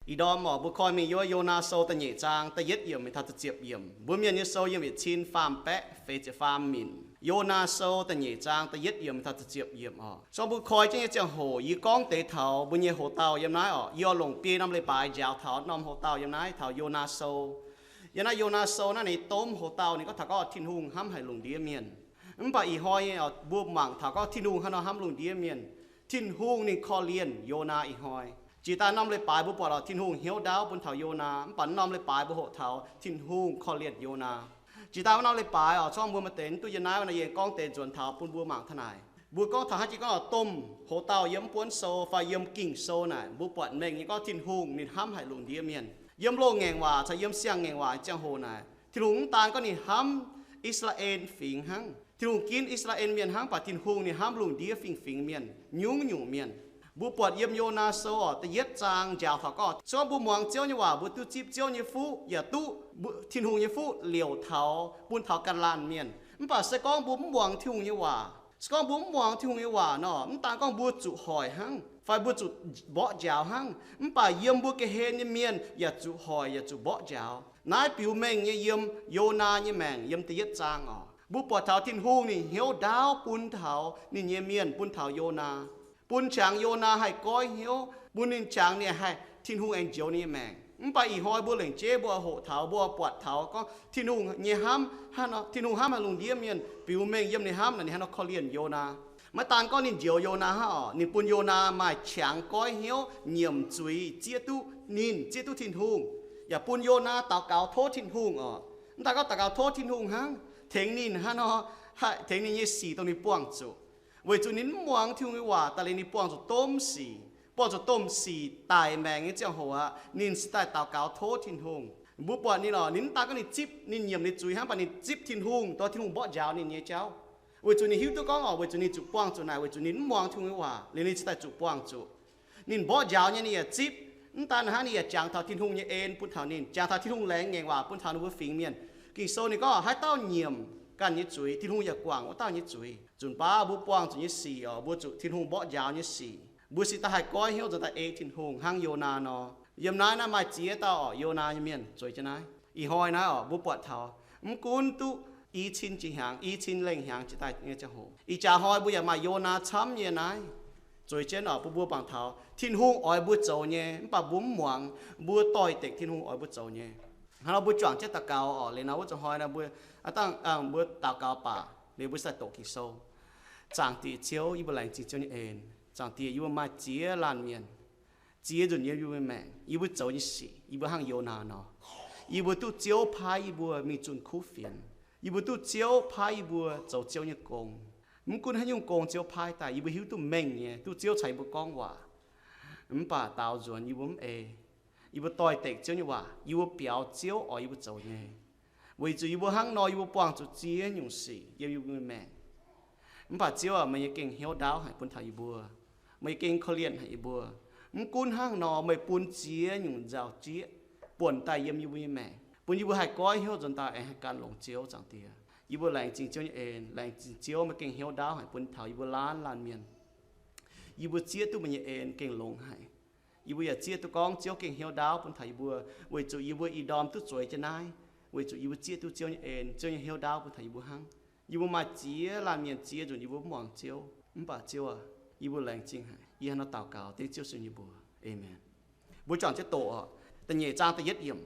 Ih ndorm oc, mbuo koi mingh yiem Yonaa Sou da'nyeic zaang da'yietv yiemc mingh taux da'ziepc yiemc. Mbuo Mienh nyei sou yiem yietc cin faam baeqv feix ziepc faam minc. Yonaa Sou da'nyeic zaang da'yietv yiemc mingh taux da'ziepc yiemc oc. Zorqv mbuo koi jienv nyei ziangh hoc yie gorngv deix taux mbuo nyei hoc-dauh yiem naaiv oc. Yie oix longc biei norm leiz-baaix njaaux taux norm hoc-dauh yiem naaiv, taux Yonaa Sou. Yiem naaiv Yonaa Sou naaiv ninh domh hoc-dauh ninh gorngv taux gorngv Tin-Hungh hnamv haic lungh ndiev mienh. Mv baac ih hnoi mbuo mangc taux gorngv Tin-Hungh hnangv nor hnamv lungh ndiev mienh. Tin-Hungh ninh korv-lienh Yonaa ih hnoi. Jiex daaih norm leiz-baaix mbuo buatc oc, Tin-Hungh hnyouv ndaauv bun taux Yonaa. Mv baac norm leiz-baaix mbuo hoqc taux Tin-Hungh korv-lienh Yonaa. Jiex daaih wuov norm leiz-baaix oc, zorqv mbuo maaih deix mv duqv yiem naaiv wuov naaiv yie gorngv deix nzuonx taux bun mbuo mangc taux naaic. Mbuo gorngv taux haaix jiex gorngv oc, domh hoc-dauh yiem mv buonv sou fai yiem Ging-Sou naaic, mbuo buatc mengh nyei gorngv Tin-Hungh ninh hnamv haic lungh ndiev mienh. Yiem loz-ngaengc waac caux yiem siang-ngaengc waac nyei ziangh hoc naaic, Tin-Hungh mv daan gorngv ninh hnamv I^saa^laa^en Fingx hnangv, Tin-Hungh ginv I^saa^laa^en Mienh hnangv, mv baac Tin-Hungh ninh hnamv lungh ndiev fingx-fingx mienh, nyungc-nyungc mienh. Mbuo buatc yiem Yonaa Sou oc, da'yietv zaang njaaux taux gorngv, se gorngv mbuo muangx Ziouv nyei waac, mbuo duqv zipv Ziouv nyei fuqv, yaac duqv Tin-Hungh nyei fuqv liouc taux bun taux ganh laanh mienh. Mv baac se gorngv mbuo mv muangx Tin-Hungh nyei waac, se gorngv mbuo mv muangx Tin-Hungh nyei waac nor, mv daan gorngv mbuo zuqc hoic hnangv fai mbuo zuqc mborqv njaaux hnangv, mv baac yiem mbuo ga'hlen nyei mienh yaac zuqc hoic yaac zuqc mborqv njaaux. Naaiv biux mengh nyei yiem Yonaa nyei maengc yiem da'yietv zaang oc. Mbuo buatc taux Tin-Hungh ninh hnyouv ndaauv bun taux ninh nyei mienh, bun taux Yonaa, bun qangx Yonaa haih goiv hnyouv, bun ninh qangx ninh haih, Tin-Hungh aengx njoux ninh nyei maengc. Mv baac ih hnoi mbuo lengc jeiv mbuo hoqc taux, mbuo buatc taux gorngv Tin-Hungh nyei hnamv, Tin-Hungh hnamv haic lungh ndiev mienh, biux mengh yiem ninh hnamv naaic ninh hnangv nor korv-lienh Yonaa. Maiv daan gorngv ninh njoux Yonaa hnangv oc, ninh bun Yonaa maaih qangx goiv hnyouv nyiemc zuiz zieqv duqv ninh, zieqv duqv Tin-Hungh, yaac bun Yonaa daux gaux tov Tin-Hungh oc. Mv daan gorngv daux gaux tov Tin-Hungh hnangv, tengx ninh hnangv nor, haih tengx ninh nyei sic dongh ninh buangh zuqc. Weic zuqc ninh mv muangx Tin-Hungh nyei waac daaih liuz ninh buangh zuqc domh sic, buangh zuqc domh sic daic maengc nyei ziangh hoc aqv, ninh cingx daaih daux gaux tov Tin-Hungh. Mbuo buatc ninh oc, ninh mv daan gorngv ninh zipv, ninh nyiemc ninh zuiz hnangv, mv baac ninh zipv Tin-Hungh, dongh Tin-Hungh mborqv njaaux ninh nyei jauv. Weic zuqc ninh hiuv duqv gorngv oc, weic zuqc ninh zuqc buangh zuqc naaic, weic zuqc ninh mv muangx Tin-Hungh nyei waac liuz ninh cingx daaih zuqc buangh zuqc. Ninh mborqv njaaux nyei ninh yaac zipv. Mv daan hnangv, ninh yaac jangx taux Tin-Hungh nyei en bun taux ninh, jangx taux Tin-Hungh laengz ngaengc waac bun taux ninh mbuo fingx mienh. Ging-Sou ninh gorngv, haaix dauh nyiemc ganh nyei zuiz, Tin-Hungh yaac guangc wuov dauh nyei zuiz. Nzunc baav mbuo buangh zuqc nyei sic oc, mbuo zuqc Tin-Hungh mborqv njaaux nyei sic, mbuo cingx daaih haih goiv hnyouv nzuonx daaih ei Tin-Hungh hnangv Yonaa nor. Yiem naaiv naaiv maaih ziex dauh oc, Yonaa nyei mienh zueiz jienv naaiv. Ih hnoi naaiv oc, mbuo buatc taux mv gunv duqv i cin jiex hnyangx, i cin lengh hnyangx jiex daaih nyei ziangh hoc, ih jaax hnoi mbuo yaac maaih Yonaa camv nyei naaiv zueiz jienv oc, bun mbuo mangc taux Tin-Hungh oix mbuo zoux nyei, mv baac mbuo mv muangx, mbuo doix-dekc Tin-Hungh oix mbuo zoux nyei. Hnangv nor mbuo juangc jienv daux gaux oc. Liuz nor wuov zuqc hnoi nor mbuo, dangh mbuo daux gaux baac liuz mbuo sai doqc Ging-Sou. Zaangc Diex Ziouv, yie mbuo laengz zingh Ziouv nyei en. Zaangc Diex, yie mbuo maaih ziex laanh mienh ziex nzunc yiem yie mbuo maengc, yie mbuo zoux nyei sic, yie mbuo hnangv Yonaa nor. Yie mbuo duqv Ziouv paaiv yie mbuo mingh zunh kuv fienx. Yie mbuo duqv Ziouv paaiv yie mbuo zoux Ziouv nyei gong. Mv gunv haaix nyungc gong Ziouv paaiv daaih, yie mbuo hiuv duqv mengh nyei, duqv Ziouv caux yie mbuo gorngv waac. Mv baac daaux nzuonx yie mbuo mv ei. Yie mbuo doix-dekc Ziouv nyei waac, yie mbuo biaux Ziouv oix yie mbuo zoux nyei. Weic zuqc yie mbuo hnangv nor, yie mbuo buangh zuqc ziex nyungc sic yiem yie mbuo nyei maengc. Mv baac Ziouv aac, meih nyei gengh hnyouv ndaauv haic bun taux yie mbuo. Meih nyei gengh korv-lienh haic yie mbuo. Mv gunv hnangv nor, meih bun ziex nyungc nzauh jieqv buonc daaih yiem yie mbuo nyei maengc, bun yie mbuo haih goiv hnyouv nzuonx daaih aengx haih gan longx Ziouv. Zaangc Diex, yie mbuo laengz zingh Ziouv nyei en, laengz zingh Ziouv meih gengh hnyouv ndaauv haic bun taux yie mbuo laanh laanh mienh. Yie mbuo zieqv duqv meih nyei en gengh longx haic. Yie mbuo yaac zieqv duqv gorngv Ziouv gengh hnyouv ndaauv bun taux yie mbuo, weic zuqc yie mbuo ih ndorm duqv zueiz jienv naaiv, weic zuqc yie mbuo zieqv duqv Ziouv nyei en, Ziouv nyei hnyouv ndaauv bun taux yie mbuo hnangv. Yie mbuo maaih ziex laanh mienh ziex nzunc yie mbuo mv muangx Ziouv, mv baac Ziouv aac, yie mbuo laengz zingh haic. Yie hnangv nor daux gaux dengv Ziouv Yesu nyei mbuox. Aamen. Mbuo juangc jienv doqc oc. Da'nyeic zaang da'yietv yiemc.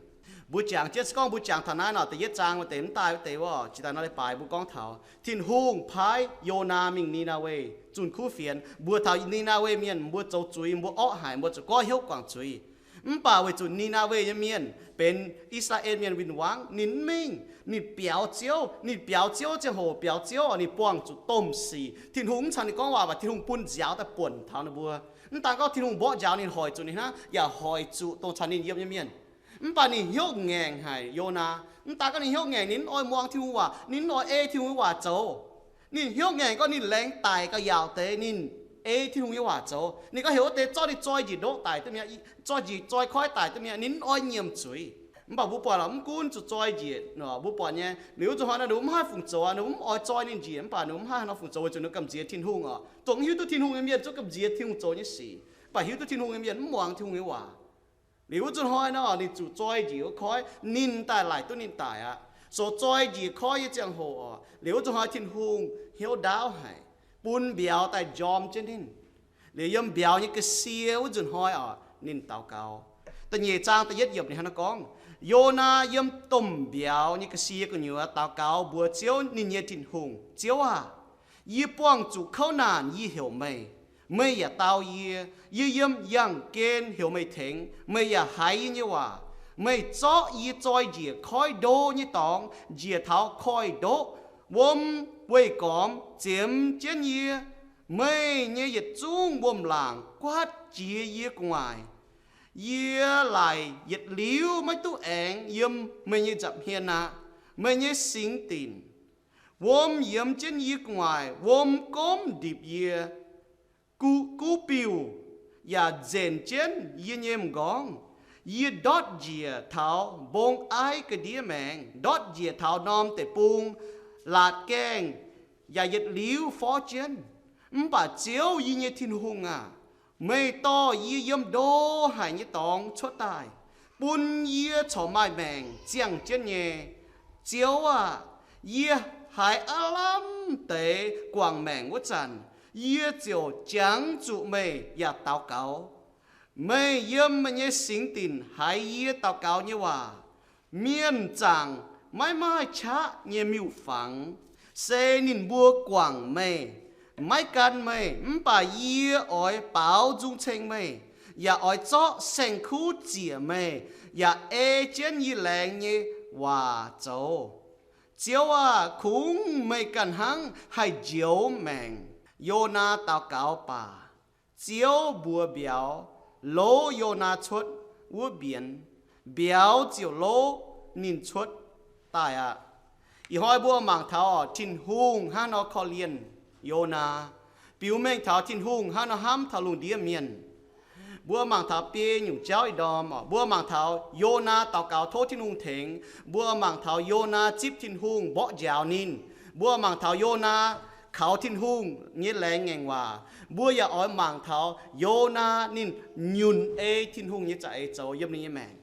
Mbuo jangx jienv, se gorngv mbuo jangx taux naaiv nor, da'yietv zaang wuov deix mv daaih wuov deix wuov, jiex daaih nor leiz-baaix mbuo gorngv taux Tin-Hungh paaiv Yonaa mingh Ni^naa^we zunh kuv fienx, mbuox taux Ni^naa^we Mienh, mbuo zoux zuiz, mbuo orqv haic, mbuo zuqc goiv hnyouv guangc zuiz. Mv baac weic zuqc Ni^naa^we nyei mienh benx I^saa^laa^en Mienh win-wangv, ninh mv mingh. Ninh biaux Ziouv, ninh biaux Ziouv ziangh hoc biaux Ziouv, ninh buangh zuqc domh sic. Tin-Hungh mv caux ninh gorngv waac, mv baac Tin-Hungh bun nziaaux daaih buonc taux ninh mbuo. Mv daan gorngv Tin-Hungh mborqv nziaaux ninh, hoic zuqc ninh hnangv, yaac hoic zuqc dongh caux ninh yiem nyei mienh. Mv baac ninh hnyouv ngaengc haic Yonaa. Mv daan gorngv ninh hnyouv ngaengc, ninh mv oix muangx Tin-Hungh waac, ninh mv oix ei Tin-Hungh waac zoux. Ninh hnyouv ngaengc gorngv ninh laengz daic gauh yaauc deix ninh ei Tin-Hungh nyei waac zoux. Ninh gorngv heuc wuov deix zorqv ninh zoi njiec ndoqv daic duqv mi'aqv, zoi njiec zoi koiv daic duqv mi'aqv, ninh mv oix nyiemc zuiz. Mv baac mbuo buatc lorqc, mv gunv zuqc zoi njiec, mbuo buatc nyei, liuz zuqc hnoi nor ninh mv haih fungc zoux aqv, ninh mv oix zoi ninh njiec, mv baac ninh mv haih haaix nor fungc zoux, weic zuqc ninh gamh nziex Tin-Hungh oc. Dongh mv hiuv duqv Tin-Hungh nyei mienh zungv gamh nziez Tin-Hungh zoux nyei sic, mv baac hiuv duqv Tin-Hungh nyei mienh mv muangx Tin-Hungh nyei waac. Liuz wuov nzunc hnoi nor, ninh zuqc zoi njiec wuov koiv, ninh daaih laaic duqv ninh daic aqv. So zoi njiec koiv nyei ziangh hoc oc, liuz wuov nzunc hnoi Tin-Hungh hnyouv ndaauv haic, bun mbiauz daaih njorm jienv ninh. Liuz yiem mbiauz nyei ga'sie wuov nzunc hnoi oc, ninh daux gaux. Da'nyeic zaang da'yietv yiemc ninh hnangv naaiv gorngv, Yonaa yiem domh mbiauz nyei ga'sie gu'nyuoz daux gaux mbuox Ziouv, ninh nyei Tin-Hungh, Ziouv aah! Yie buangh zuqc kouv naanc yie heuc meih, meih yaac dau yie. Yie yiem yangh gen heuc meih tengx, meih yaac haiz yie nyei waac. Meih zorqv yie zoi njiec koiv ndo nyei dorngx, njiec taux koiv-ndoqv, wuom weih gormx ziemx jienv yie. Meih nyei yietc zungv wuom-laangc guaatv jiex yie gu'nguaaic. Yie laaic yietc liuz maiv duqv aengx yiem meih nyei nza'hmien aqv. Meih nyei singx dinc wuom yiemx jienv yie gu'nguaaic, wuom gomv ndipc yie, guv biuh yaac nzenc jienv yie nyei m'nqorngv. Yie ndortv njiec taux mbong aiv ga'ndiev maengx, ndortv njiec taux norm deic-bung, laatc gaengh yaac yietc liuz forv jienv. Mv baac Ziouv, yie nyei Tin-Hungh aah! Meih dorh yie yiem ndo haic nyei dorngx cuotv daaih, bun yie corc maaih maengc ziangh jienv nyei. Ziouv aah! Yie haiz aav lamh deix guangc maengc wuov zanc, yie ziouc jangx zuqc meih yaac daux gaux. Meih yiem meih nyei singx dinc haiz yie daux gaux nyei waac. Mienh zaangc maiv maaih qaqv nyei miuc-fangx, se ninh mbuo guangc meih, maiv gan meih. Mv baac yie oix baaux nzung ceng meih, yaac oix zorqv saeng-kuv ziec meih, yaac ei jienv yie laengz nyei waac zoux. Ziouv aah! Kungx meih ganh hnangv haih njoux maengc. Yonaa daux gaux baac Ziouv mbuox mbiauz, Louz Yonaa cuotv wuov mbienx. Mbiauz ziouc louz ninh cuotv daaih aqv. Ih hnoi mbuo mangc taux Tin-Hungh hnangv nor korv-lienh Yonaa, biux mengh taux Tin-Hungh hnangv nor hnamv taux lungh ndiev mienh. Mbuo mangc taux biei nyungc jauv ih ndorm oc. Mbuo mangc taux Yonaa daux gaux tov Tin-Hungh tengx. Mbuo mangc taux Yonaa zipv Tin-Hungh mborqv njaaux ninh. Mbuo mangc taux Yonaa kaux Tin-Hungh nyei laengz ngaengc waac. Mbuo yaac oix mangc taux Yonaa ninh nyunc ei Tin-Hungh nyei za'eix zoux yiem ninh nyei maengc.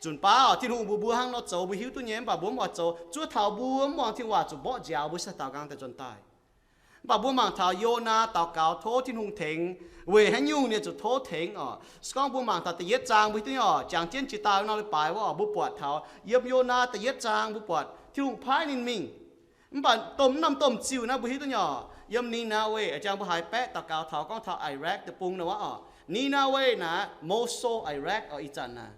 Zunc baav Tin-Hungh mbuox mbuo hnangv nor zoux, mbuo hiuv duqv nyei, mv baac mbuo mv oix zoux. Zuov taux mbuo mv muangx Tin-Waac zuqc mborqv njaaux, mbuo se daaux nqaang daaih nzuonx daaih. Mv baac mbuo mangc taux Yonaa daux gaux tov Tin-Hungh tengx, weic haaix nyungc ninh zuqc tov tengx oc. Se gorngv mbuo mangc taux da'yietv zaang, mbuo hiuv duqv nyei oc, jangx jienv jiex daaih nor leiz-baaix wuov oc, mbuo buatc taux yiem Yonaa da'yietv zaang mbuo buatc Tin-Hungh paaiv ninh mingh. Mv baac domh, norm domh ziuh naaiv mbuo hiuv duqv nyei oc, yiem Nineveh, a'jangx mbuo haiz baeqv daux gaux taux gorngv taux Iraq deic-bung nor wuov oc. Nineveh naaic, Mosul, Iraq oc, ih zanc naaic.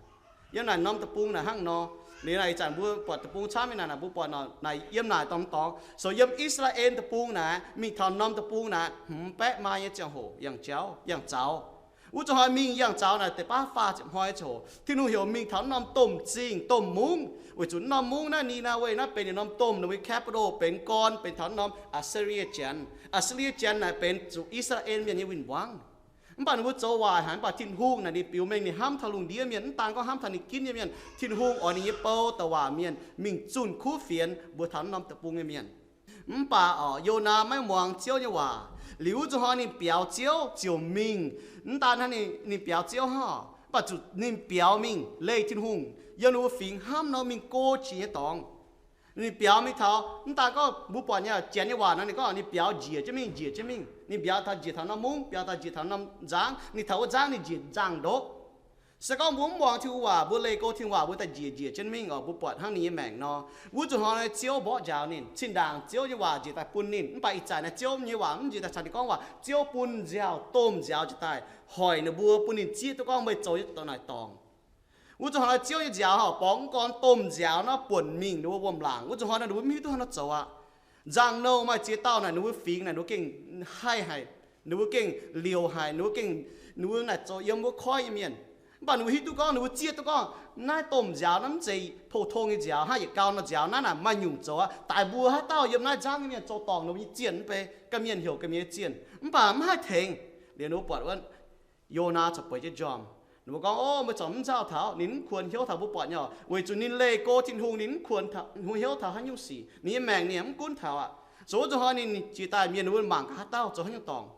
Yiem naaic norm deic-bung naaic hnangv nor. Liuz naaic ih zanc mbuo buatc deic-bung camv nyei naaic, mbuo buatc naaic yiem naaic norm dorngx. So yiem I^saa^laa^en deic-bung naaic, mingh taux norm deic-bung naaic hmz baeqv maa nyei ziangh hoc yangh jauv, yangh zaux. Wuov zuqc hnoi mingh yangh zaux naaic deix baav faah ziepc hnoi ziangh hoc, Tin-Hungh heuc mingh taux norm domh zingh, domh mungv, weic zuqc norm mungv naaiv Nineveh naaiv benx ninh norm domh, ninh mbuo capital benx gorn, benx taux norm Assyria Janx. Assyria Janx naaic benx zuqc I^saa^laa^en Mienh nyei win-wangv. Mv baac ninh mbuo zoux waaic haic, mv baac Tin-Hungh naaic ninh biux mengh ninh hnamv taux lungh ndiev mienh, mv daan gorngv hnamv taux ninh ginv nyei mienh. Tin-Hungh oix ninh nyei bou douc waac mienh mingh zunh kuv fienx mbuox taux norm deic-bung nyei mienh. Mv baac oc, Yonaa maiv muangx Ziouv nyei waac. Liuz wuov zuqc hnoi ninh biaux Ziouv ziouc mingh. Mv daan hnangv ninh, ninh biaux Ziouv hnangv, mv baac zuqc ninh biaux mingh leih Tin-Hungh yiem ninh mbuo fingx hnamv nor mingh go qiex nyei dorngx. Ninh biaux mingh taux, mv daan gorngv mbuo buatc nyei Janx nyei waac nor, ninh gorngv ninh biaux njiec jienv mingh, njiec jienv mingh. Ninh biaux taux njiec taux norm mungv, biaux taux njiec taux norm nzangv, ninh taux wuov nzangv ninh njiec nzangv-ndoqv. Se gorngv mbuo mv muangx Tin-Hungh waac, mbuo leih go Tin-Hungh waac, mbuo daaih njiec njiec jienv mingh oc, mbuo buatc hnangv ninh nyei maengc nor. Wuov zuqc hnoi Ziouv mborqv njaaux ninh, zinh ndaangc Ziouv nyei waac njiec daaih bun ninh, mv baac ih zanc naaiv Ziouv nyei waac mv njiec daaih caux ninh gorngv waac. Ziouv bun nziaaux, domh nziaaux njiec daaih hoic ninh mbuo, bun ninh zieqv duqv gorngv meih zoux nyei naaic dorngc. Wuov zuqc hnoi Ziouv nyei nziaaux oc, borngz mv gorn domh nziaaux naaiv buonc mingh ninh mbuo wuom-laangc. Wuov zuqc hnoi naaiv ninh mbuo mv hiuv duqv hnangv nor zoux aqv. Nzangc-nouh maaih ziex dauh naaic ninh mbuo fingx naaic ninh mbuo gengh haih haic, ninh mbuo gengh liouc haic, ninh mbuo gengh, ninh mbuo naaic zoux yiem wuov koiv nyei mienh. Mv baac ninh mbuo hiuv duqv gorngv, ninh mbuo zieqv duqv gorngv naaiv domh nziaaux naaiv mv zeiz pou-tong nyei nziaaux, hnangv yietc gau nor nziaaux naaiv naaic maaih nyungc zoux aqv. Daaih mbuo haaix dauh yiem naaiv nzangv nyei mienh zoux dorngc ninh mbuo nyei zienh mv bei, ganh mienh heuc ganh mienh nyei zienh. Mv baac mv haih tengx. Liuz ninh mbuo buatc wuov Yonaa corc bueix jienv njormh. Ninh mbuo gorngv, Ov, meih corc mv nzauh taux. Ninh mv kuonx hnyouv taux, mbuo buatc nyei oc, weic zuqc ninh leih go Tin-Hungh, ninh mv kuonx hnyouv taux haaix nyungc sic. Ninh nyei maengc ninh mv gunv taux aqv. Zoux wuov zuqc hnoi ninh jiex daaih mienh ninh mbuo mangc gaax haaix dauh zoux haaix nyungc dorngc.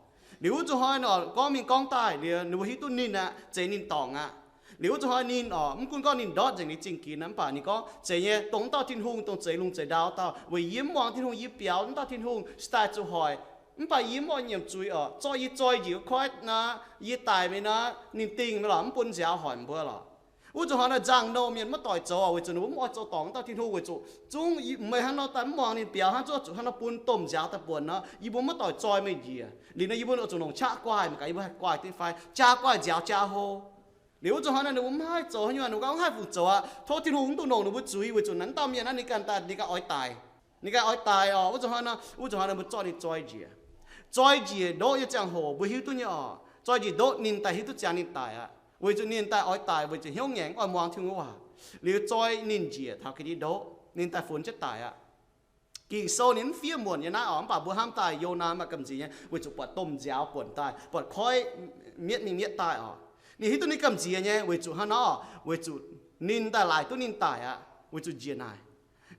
Liuz wuov zuqc hnoi ninh gorngv mingh gorngv daaih liuz, ninh mbuo hiuv duqv ninh aqv, zeiz ninh dorngc aqv. Liuz wuov zuqc hnoi ninh oc, mv gunv gorngv ninh ndortv nzengc ninh zingh ginx, mv baac ninh gorngv, Zeiz nyei, dongh wuov dauh Tin-Hungh, dongh zeix lungh zeix ndau dauh, weic yie mv muangx Tin-Hungh, yie biaux wuov dauh Tin-Hungh, se daaih zuqc hoic. Mv baac yie mv oix nyiemc zuiz oc, zorqv yie zoi njiec koiv naaic, yie daic mingh naaic, ninh dingh mingh lorqc, mv bun nziaaux hoic mbuo lorqc. Wuov zuqc hnoi naaic nzangc-nouh mienh maiv doic zoux, weic zuqc ninh mbuo mv oix zoux dorngc wuov dauh Tin-Hungh, weic zuqc zungv meih hnangv nor daaih mv muangx ninh biaux hnangv, zuqc hnangv nor bun domh nziaaux daaih buonc nor, yie mbuo maiv doic zoi meih njiec. Liuz nor yie mbuo zuqc longc qaqv guaih, maiv gaax yie mbuo haih guaih deix fai, qaqv guaih nziaaux jaa hlo. Liuz wuov zuqc hnoi naaic ninh mbuo mv haih zoux haaix nyungc, ninh mbuo gorngv, Mv haih fungc zoux aqv. Tov Tin-Hungh mv dungx longc ninh mbuo zuiz, weic zuqc naaiv dauh mienh naaiv ninh ganh daaih, ninh ganh oix daic. Ninh ganh oix daic oc. Wuov zuqc hnoi naaic, wuov zuqc hnoi naaic mbuo zorqv ninh zoi njiec. Zoi njiec ndoqv nyei ziangh hoc mbuo hiuv duqv nyei oc. Zoi njiec ndoqv ninh daaih hiuv duqv ziangx ninh daic aqv, weic zuqc ninh daaih oix daic weic zuqc hnyouv ngaengc, mv oix muangx Tin-Hungh nyei waac. Liuz zoi ninh njiec taux ga'ndiev ndoqv, ninh daaih funx jienv daic aqv. Ging-Sou ninh mv fiev muonc nyei naaiv oc, mv baac mbuo hnamv daaih Yonaa maaih gamh nziex nyei, weic zuqc buatc domh nziaaux buonc daaih, buatc koiv mietv mingh mietv daaih oc. Ninh hiuv duqv ninh gamh nziex nyei, weic zuqc hnangv nor, weic zuqc ninh daaih laaic duqv ninh daic aqv, weic zuqc njiec naaic.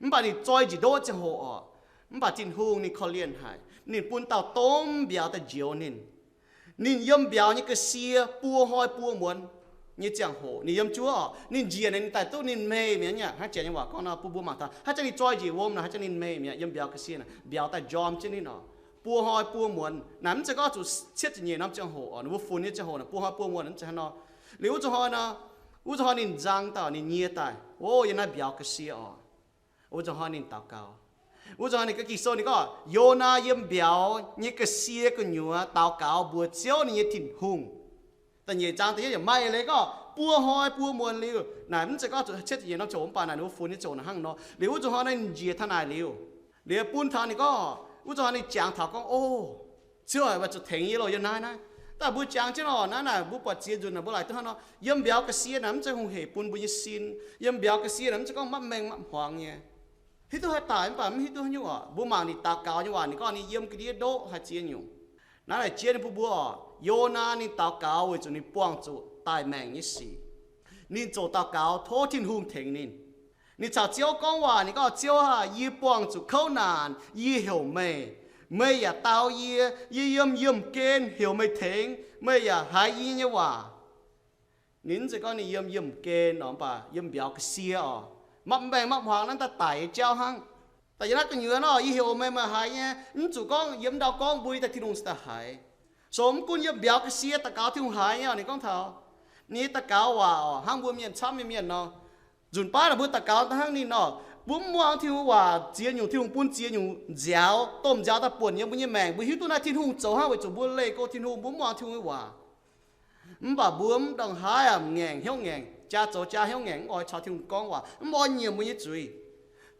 Mv baac ninh zoi njiec ndoqv ziangh hoc oc, mv baac Tin-Hungh ninh korv-lienh haic, ninh bun dauh domh mbiauz daaih njoux ninh. Ninh yiem mbiauz nyei ga'sie buo hnoi buo muonz nyei ziangh hoc ninh yiem juov oc. Ninh njiec naaic ninh daaih duqv ninh meih mi'aqv. Hnangv janx nyei waac gorngv nor, bun mbuo mangc taux hnangv zanc ninh zoi njiec wuom naaic, hnangv zanc ninh meih mi'aqv, yiem mbiauz ga'sie naaic, mbiauz daaih njormh jienv ninh oc. Buo hnoi buo muonz naaic, mv zeiz gorngv zuqc cietv ziepc nyeic norm ziangh hoc oc, ninh mbuo funx nyei ziangh hoc naaic buo hnoi buo muonz, mv zeiz hnangv nor. Liuz wuov zuqc hnoi nor, wuov zuqc hnoi ninh nzang daaih, ninh nyie daaih, o, yiem naaiv mbiauz ga'sie oc. Wuov zuqc hnoi ninh daux gaux. Wuov zuqc hnoi ninh, Ging-Sou ninh gorngv, Yonaa yiem mbiauz nyei ga'sie gu'nyuoz daux gaux mbuox Ziouv ninh nyei Tin-Hungh. Da'nyeic zaang da'yietv yiemc maaih eix leiz gorngv buo hnoi buo muonz liuz. Naaic mv zeiz gorngv zuqc cietv ziepc nyeic norm ziangh hoc, mv baac naaic ninh mbuo funx nyei ziangh hoc naaic hnangv nor. Liuz wuov zuqc hnoi naaiv ninh njiec taux naaic liuz, liuz bun taux ninh gorngv, wuov zuqc hnoi ninh jangx taux gorngv, O, Ziouv aac, meih zuqc tengx yie loh yiem naaiv naaiv. Daaih mbuo jangx jienv oc, naaiv naaic mbuo buatc ziex nzunc naaic mbuo laaic duqv hnangv nor, yiem mbiauz ga'sie naaic mv zeiz hungh hec bun mbuo nyei sin. Yiem mbiauz ga'sie naaic mv zeiz gorngv mapv maengh mapv hmuangx nyei. Hiuv duqv haih daic mv baac mv hiuv duqv haaix nyungc oc. Mbuo mangc ninh daux gaux nyei waac, ninh gorngv ninh yiem ga'ndiev ndoqv haaix ziex nyungc. Naaiv naaic jiex ninh bun mbuo oc, Yonaa ninh daux gaux weic zuqc ninh buangh zuqc daic maengc nyei sic. Ninh ziouc daux gaux tov Tin-Hungh tengx ninh. Ninh caux Ziouv gorngv waac, ninh gorngv, Ziouv aah, yie buangh zuqc kouv naanc, yie heuc meih, meih yaac dau yie. Yie yiem yiemh gen heuc meih tengx, meih yaac haiz yie nyei waac. Ninh mv zeiz gorngv ninh yiem yiemh gen oc, mv baac yiem mbiauz ga'sie oc, mapv maengh mapv hmuangx naaiv daaih daic nyei jauv hnangv. Daaih yiem naaiv gu'nyuoz nor, yie heuc meih, meih haiz nyei. Mv zuqc gorngv yiem ndau gorngv mbuo, yie daaih Tin-Hungh se daaih haiz. So mv gunv yiem mbiauz ga'sie daux gaux Tin-Hungh haiz nyei oc. Ninh gorngv taux ninh nyei daux gaux waac oc, hnangv mbuo mienh camv nyei mienh nor, nzunc baav naaic mbuo daux gaux daaih hnangv ninh nor, mbuo mv muangx Tin-Hungh waac, ziex nyungc Tin-Hungh bun ziex nyungc nziaaux, domh nziaaux daaih buonc yiem mbuo nyei maengc. Mbuo hiuv duqv naaiv Tin-Hungh zoux hnangv, weic zuqc mbuo leih go Tin-Hungh, mbuo mv muangx Tin-Hungh nyei waac. Mv baac mbuo mv dongh haaix aac, ngaengc hnyouv ngaengc, jaa zoux jaa hnyouv ngaengc, mv oix caux Tin-Hungh gorngv waac, mv oix nyiemc mbuo nyei zuiz.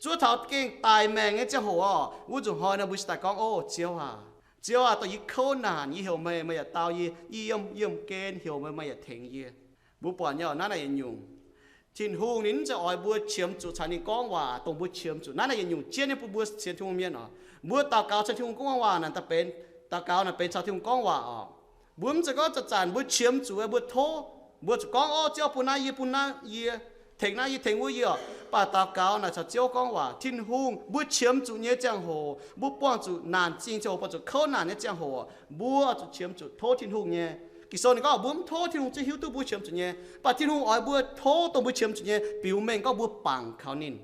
Zuov taux gengh daic maengc nyei ziangh hoc oc, wuov nzunc hnoi nor mbuo se daaih gorngv, O Ziouv aac, Ziouv aac, dongh yie kouv naanc, yie heuc meih, meih yaac dau yie. Yie yiem yiemh gen heuc meih, meih yaac tengx yie. Mbuo buatc nyei oc, naaiv naaic yietc nyungc, Tin-Hungh ninh mv zeiz oix mbuo qiemx zuqc caux ninh gorngv waac dongh mbuo qiemx zuqc. Naaiv naaic yietc nyungc jienv nyei bun mbuo sienx Tin-Hungh mienh oc, mbuo daux gaux caux Tin-Hungh gorngv waac naaic daaih benx, daux gaux naaic benx caux Tin-Hungh gorngv waac oc. Mbuo mv zeiz gorngv zanc-zanc mbuo qiemx zuqc, mbuo tov, mbuo zuqc gorngv, O, Ziouv bun naaiv yie, bun naaiv yie, tengx naaiv yie, tengx wuov yie oc. Mv baac daux gaux naaic caux Ziouv gorngv waac. Tin-Hungh, mbuo qiemx zuqc nyei ziangh hoc, mbuo buangh zuqc naanc zingh ziangh hoc, buangh zuqc kouv naanc nyei ziangh hoc, mbuo zuqc qiemx zuqc tov Tin-Hungh nyei. Ging-Sou ninh gorngv mbuo mv tov Tin-Hungh zungv hiuv duqv mbuo qiemx zuqc nyei. Mv baac Tin-Hungh oix mbuo tov dongh mbuo qiemx zuqc nyei biux mengh gorngv mbuo bangc kaux ninh.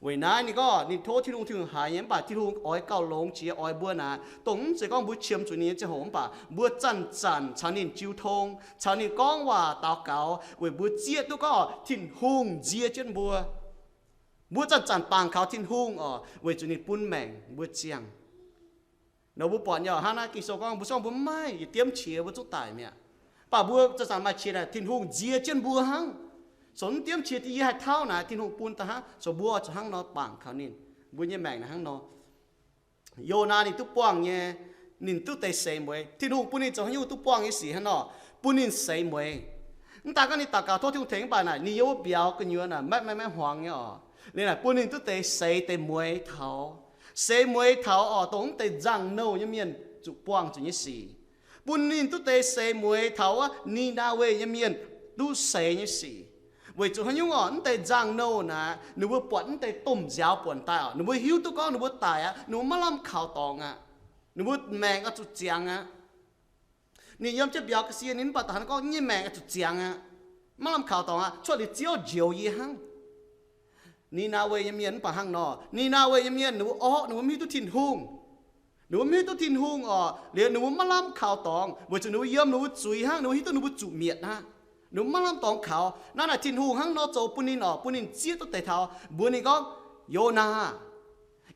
Weic naaiv ninh gorngv ninh tov Tin-Hungh, Tin-Hungh haiz nyei. Mv baac Tin-Hungh oix gauh longx jiex oix mbuo naaic, dongh mv zeiz gorngv mbuo qiemx zuqc ninh nyei ziangh hoc, mv baac mbuo zanc-zanc caux ninh jiu tong, caux ninh gorngv waac daux gaux, weic mbuo zieqv duqv gorngv Tin-Hungh nzie jienv mbuo. Mbuo zanc-zanc bangc kaux Tin-Hungh oc, weic zuqc ninh bun maengc mbuo ziangh. Nor mbuo buatc nyei oc, hnangv naaiv Ging-Sou gorngv mbuo, se gorngv mbuo mv maaih yietc diemv qiex mbuo zungv daic mi'aqv. Mv baac mbuo zanc-zanc maaih qiex naaic Tin-Hungh nzie jienv mbuo hnangv. So mv diemv qiex yie haih tauv naaic, Tin-Hungh bun daaih hnangv. So mbuo oix zuqc hnangv nor bangc kaux ninh. Mbuo nyei maengc naaic hnangv nor. Yonaa ninh duqv buangh nyei, ninh duqv deix seix mueiz. Tin-Hungh bun ninh zoux haaix nyungc duqv buangh nyei sic hnangv nor, bun ninh seix mueiz. Mv daaih gorngv ninh daux gaux tov Tin-Hungh tengx, mv baac naaic ninh yiem wuov mbiauz gu'nyuoz naaic maiv, maiv, maiv hmuangx nyei oc. Liuz naaic bun ninh duqv deix seix deix mueiz taux, seix mueiz taux oc, dongh mv deix nzangc-nouh nyei mienh zuqc buangh zuqc nyei sic. Bun ninh duqv deix seix mueiz taux wuov Ni^naa^we nyei mienh duqv seix nyei sic. Weic zuqc haaix nyungc oc? Mv deix nzangc-nouh naaic, ninh mbuo buatc mv deix domh nziaaux buonc daaih oc, ninh mbuo hiuv duqv gorngv ninh mbuo daic aqv, ninh mbuo maiv lamh kaux dorngx aqv, ninh mbuo maengc oix zuqc ziangx aqv. Ninh yiem jienv mbiauz ga'sie, ninh mv baac da'hnangv gorngv nyei maengc oix zuqc ziangx aqv. Maiv lamh kaux dorngx aqv, cuotv liuz Ziouv njoux yie hnangv. Ni^naa^we nyei mienh mv baac hnangv nor. Ni^naa^we nyei mienh ninh mbuo orqv, ninh mbuo mv hiuv duqv Tin-Hungh. Ninh mbuo mv hiuv duqv Tin-Hungh orqc, liuz ninh mbuo maiv lamh kaux dorngx, weic zuqc ninh mbuo yiem ninh mbuo zuiz hnangv, ninh mbuo hiuv duqv ninh mbuo zuqc mietc aqv. Ninh mbuo maiv lamh dorngx kaux. Naaiv naaic Tin-Hungh hnangv nor zoux bun ninh orqc, bun ninh zieqv duqv deix taux, mbuox ninh gorngv, Yonaa,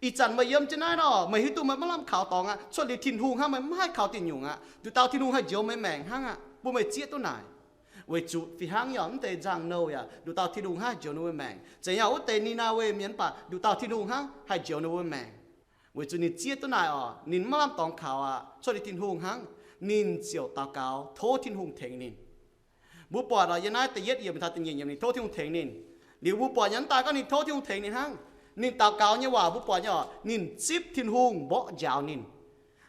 ih zanc meih yiem jienv naaiv nor, meih hiuv duqv meih maiv lamh kaux dorngx aqv. Cuotv liuz Tin-Hungh hnangv, meih mv haih kaux diuc nyungc aqv. Nduqc dauh Tin-Hungh haih njoux meih maengc hnangv aqv, bun meih zieqv duqv naaic. Weic zuqc fih hnangv yaac mv deix nzangc-nouh yaac nduqc dauh Tin-Hungh hnangv haih njoux ninh mbuo maengc. Zeiz nyei orqc, wuov deix Ni^naa^we mienh mv baac nduqc dauh Tin-Hungh hnangv haih njoux ninh mbuo maengc. Weic zuqc ninh zieqv duqv naaic orqc, ninh maiv lamh dorngx kaux aqv. Cuotv liuz Tin-Hungh hnangv, ninh ziouc daux gaux tov Tin-Hungh tengx ninh. Mbuo buatc orqc, yiem naaiv da'yietv yiemc taux da'nyeic yiemc ninh tov Tin-Hungh tengx ninh. Liuz mbuo buatc yiem naaiv daaih gorngv ninh tov Tin-Hungh tengx ninh hnangv. Ninh daux gaux nyei waac mbuo buatc nyei orqc, ninh zipv Tin-Hungh mborqv njaaux ninh.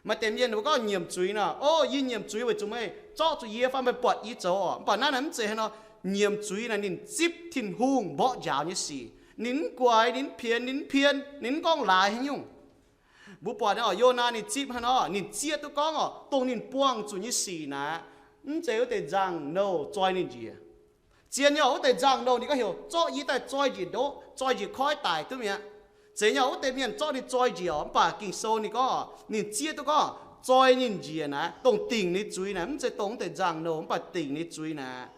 Maaih deix mienh ninh mbuo gorngv nyiemc zuiz nor, O, yie nyiemc zuiz weic zuqc meih zorqv zuqc yie fai meih buatc yie zoux orqc. Mv baac naaiv naaic mv zeiz haaix nor. Nyiemc zuiz naaic ninh zipv Tin-Hungh mborqv njaaux nyei sic. Ninh mv guaix, ninh mv pienx, ninh mv pien, ninh mv gorngv laaix haaix nyungc. Mbuo buatc nyei orqc, Yonaa ninh zipv haaix nor, ninh zieqv duqv gorngv orqc, dongh ninh buangh zuqc nyei sic naaic, mv zeiz wuov deix nzangc-nouh zoi ninh njiec. Zien nyei orqc, wuov deix nzangc-nouh ninh gorngv heuc zorqv yie daaih zoi njiec ndoqv, zoi njiec koiv daic duqv mi'aqv. Zeiz nyei orqc, wuov deix mienh zorqv ninh zoi njiec orqc, mv baac Ging-Sou ninh gorngv orqc, ninh zieqv duqv gorngv zoi ninh njiec naaic, dongh dingc ninh zuiz naaic, mv zeiz dongh wuov deix nzangc-nouh, mv baac dingc ninh zuiz naaic,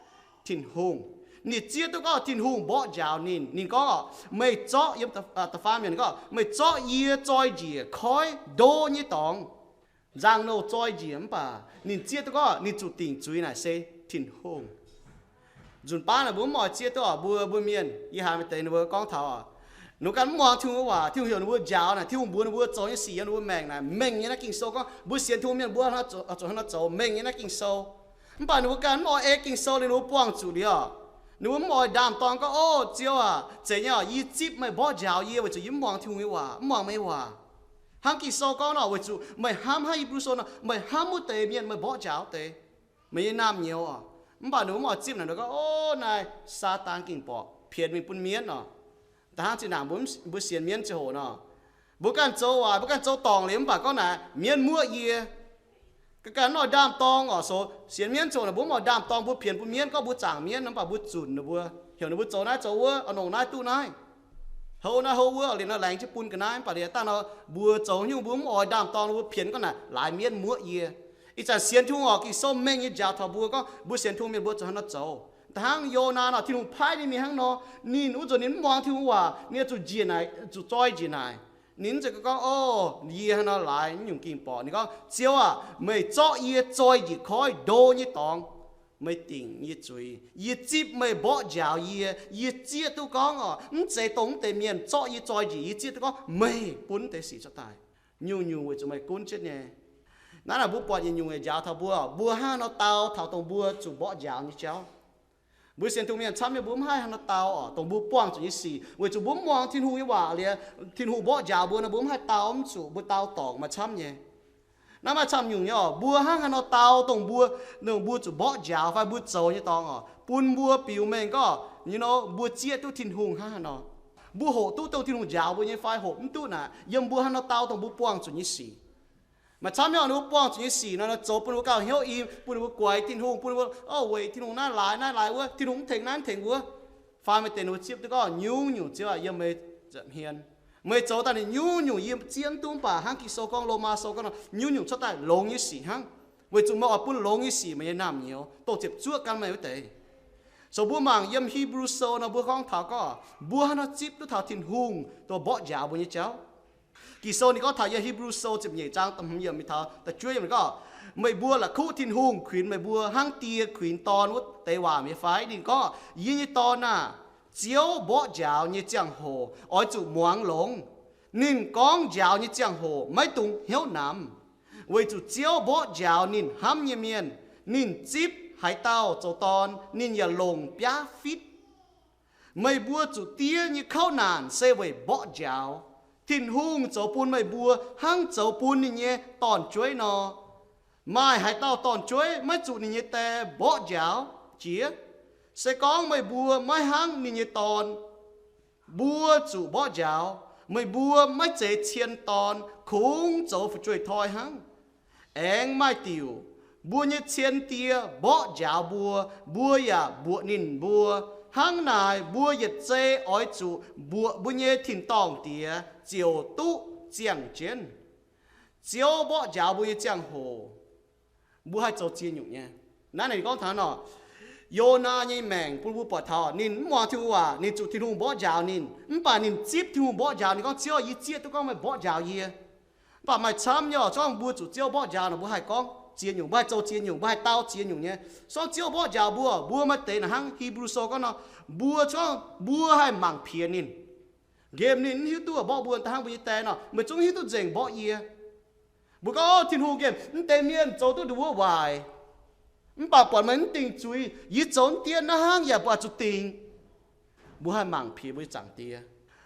Tin-Hungh. Ninh zieqv duqv gorngv Tin-Hungh mborqv njaaux ninh. Ninh gorngv orqc, meih zorqv, yiem da'faam yiemc ninh gorngv, meih zorqv yie zoi njiec koiv ndo nyei dorngx. Nzangc-nouh zoi njiec mv baac ninh zieqv duqv gorngv ninh zuqc dingc zuiz naaic se Tin-Hungh. Nzunc baav naaic mbuo mv oix zieqv duqv orqc, mbuo, mbuo mienh, yie haiz maaih deix ninh mbuo gorngv taux orqc, ninh mbuo ganh mv muangx Tin-Hungh nyei waac. Tin-Hungh heuc ninh mbuo njaaux naaic, Tin-Hungh mbuox ninh mbuo zoux nyei sic yiem ninh mbuo maengc naaic mengh nyei naaiv Ging-Sou gorngv mbuo sienx Tin-Hungh mienh mbuo zuqc haaix nor zoux, mengh nyei naaiv Ging-Sou. Mv baac ninh mbuo ganh mv oix ei Ging-Sou liuz ninh mbuo buangh zuqc liuz orqc, ninh mbuo mv oix ndaam-dorng gorngv, O Ziouv aac, zeiz nyei orqc, yie zipv meih mborqv njaaux yie weic zuqc yie mv muangx Tin-Hungh nyei waac, mv muangx meih nyei waac. Hnangv Ging-Sou gorngv nor, weic zuqc meih hnamv, hnangv Hipv^lu Sou nor, meih hnamv wuov deix mienh meih mborqv njaaux wuov deix, meih nyei naamh nyouz orqc. Mv baac ninh mbuo mv oix zipv naaic, ninh gorngv, O, naaiv Saadaan ging-borqc pienx mingh bun mienv orqc. Da'hnangv zinh ndaangc mbuo, mbuo sienx mienv ziangh hoc nor, mbuo ganh zoux waaic, mbuo ganh zoux dorngc liuz mv baac gorngv naaic mienv muoqv yie. Ganh ganh mv oix ndaam-dorng orqc. Sou sienx mienv ziangh hoc naaic mbuo mv oix ndaam-dorng, mbuo pienx bun mienv, gorngv mbuo zaangc mienv nor, mv baac mbuo zunc ninh mbuo, heuc ninh mbuo zoux naaiv zoux wuov, oix longc naaiv duqv naaiv, houv naaiv houv wuov, liuz nor laengz jienv bun ga'naaiv. Mv baac liuz daaih nor mbuo zoux haaix nyungc mbuo mv oix ndaam-dorng, mbuo pienx gorngv naaic laaix mienv muoqv yie. Ih zanc sienx Tin-Hungh orqc, Ging-Sou mengh nyei njaaux taux mbuo gorngv mbuo sienx Tin-Hungh mienh mbuo zuqc haaix nor zoux. Da'hnangv Yonaa nor, Tin-Hungh paaiv ninh mingh hnangv nor, ninh wuov zanc ninh mv muangx Tin-Hungh waac, ninh zuqc njiec naaic, zuqc zoi njiec naaic. Ninh mv zeiz gorngv, O, yie hnangv nor laaix nyungc ging-borqc. Ninh gorngv, Ziouv aac, meih zorqv yie zoi njiec koiv ndo nyei dorngx. Meih dingc yie zuiz, yie zipv meih mborqv njaaux yie. Yie zieqv duqv gorngv orqc, mv zeiz dongh wuov deix mienh zorqv yie zoi njiec. Yie zieqv duqv gorngv meih bun wuov deix sic cuotv daaih. Nyungc-nyungc weic zuqc meih gunv jienv nyei. Naaiv naaic mbuo buatc nyungc-nyungc nyei njaaux taux mbuo, mbuo hnangv haaix nor dau taux dongh mbuo zuqc mborqv njaaux nyei jauv. Mbuo sienx Tin-Hungh mienh camv nyei, mbuo mv haih hnangv haaix nor dau orqc, dongh mbuo buangh zuqc nyei sic, weic zuqc mbuo mv muangx Tin-Hungh nyei waac liuz, Tin-Hungh mborqv njaaux mbuo nor, mbuo mv haih dau mv zuqc, mbuo dau dorngc maaih camv nyei. Naaiv maaih camv nyungc nyei orqc, mbuo hnangv haaix nor dau dongh mbuo, dongh mbuo zuqc mborqv njaaux fai mbuo zoux nyei dorngx orqc, bun mbuo biux mengh gorngv, you know, mbuo zieqv duqv Tin-Hungh hnangv haaix nor. Mbuo hoqc duqv dongh Tin-Hungh njaaux mbuo nyei fai hoqc mv duqv naaic, yiem mbuo hnangv haaix nor dau dongh mbuo buangh zuqc nyei sic. Maaih camv nyei orqc, ninh mbuo buangh zuqc nyei sic nor, nor zoux bun ninh mbuo gauh hnyouv im, bun ninh mbuo guaix Tin-Hungh, bun ninh mbuo, O, weic Tin-Hungh naaiv laaix naaiv laaix wuov, Tin-Hungh mv tengx naaiv mv tengx wuov. Fai maaih deix ninh mbuo zieqv duqv gorngv, Nyungc-nyungc Ziouv aac, yiem meih nza'hmien. Meih zoux daaih ninh nyungc-nyungc yie zieqv mv duqv, mv baac hnangv Ging-Sou gorngv, Lomaa Sou gorngv nor, nyungc-nyungc cuotv daaih longx nyei sic hnangv, weic zuqc meih oix bun longx nyei sic meih nyei naamh nyouz dongh ziepc zuoqv gan meih wuov deix. So mbuo mangc yiem Hipv^lu Sou nor, mbuo gorngv taux gorngv mbuo hnangv haaix nor zipv duqv taux Tin-Hungh dongh mborqv njaaux mbuo nyei jauv. Ging-Sou ninh gorngv taux yiem Hipv^lu Sou ziepc nyeic zaang da'hmz yiemc mingh taux da'juov yiemc ninh gorngv, Meih mbuo la'kuqv Tin-Hungh kuinx meih mbuo hnangv die kuinx dorn wuov deix waac nyei fai? Ninh gorngv, Yie nyei dorn aah! Ziouv mborqv njaaux nyei ziangh hoc oix zuqc muangx longx. Ninh gorngv njaaux nyei ziangh hoc maiv dungx hnyouv namx, weic zuqc Ziouv mborqv njaaux ninh hnamv nyei mienh. Ninh zipv haaix dauh zoux dorn, ninh yaac longc biaav fitv. Meih mbuo zuqc diev nyei kouv naanc se weic mborqv njaaux. Tin-Hungh zoux bun meih mbuo hnangv zoux bun ninh nyei dorn-jueiv nor. Maaih haaix dauh dorn-jueiv maiv zuqc ninh nyei die mborqv njaaux jiex? Se gorngv meih mbuo maiv hnangv ninh nyei dorn, mbuo zuqc mborqv njaaux. Meih mbuo maiv zeiz cien dorn, kungx zoux fu'jueiv toi hnangv. Aengx maaih diuc Mbuo nyei cien die mborqv njaaux mbuo, mbuo yaac mbuoqc ninh mbuo. Hnangv naaic mbuo yietc zei oix zuqc mbuoqc mbuo nyei tin-dorngh Diex ziouc duqv ziangh jienv. Ziouv mborqv njaaux mbuo nyei ziangh hoc, mbuo haih zoux ziex nyungc nyei. Naaiv ninh gorngv taux nor, Yonaa nyei maengc bun mbuo buatc taux ninh mv muangx Tin-Hungh waac, ninh zuqc Tin-Hungh mborqv njaaux ninh. Mv baac ninh zipv Tin-Hungh mborqv njaaux ninh gorngv, Ziouv aah, yie zieqv duqv gorngv meih mborqv njaaux yie. Mv baac maaih camv nyei oc, se gorngv mbuo zuqc Ziouv mborqv njaaux nor, mbuo haih gorngv ziex nyungc, mbuo haih zoux ziex nyungc, mbuo haih dau ziex nyungc nyei. Se gorngv Ziouv mborqv njaaux mbuo, mbuo maaih deix naaic hnangv Hipv^lu Sou gorngv nor, mbuo se gorngv mbuo haih mangc piex ninh, nqemh ninh, mv hiuv duqv mborqv mbuo daaih hnangv mbuo nyei die nor, meih zungv hiuv duqv nzengc mborqv yie. Mbuo gorngv, Tin-Hungh nqemh mv deix mienh zoux duqv ndongc wuov waaic, mv baac buatc meih mv dingc zuiz, yie zoux mv dien naaiv hnangv yaac mbuo zuqc dingc. Mbuo haih mangc piex mbuo nyei Zaangc Diex.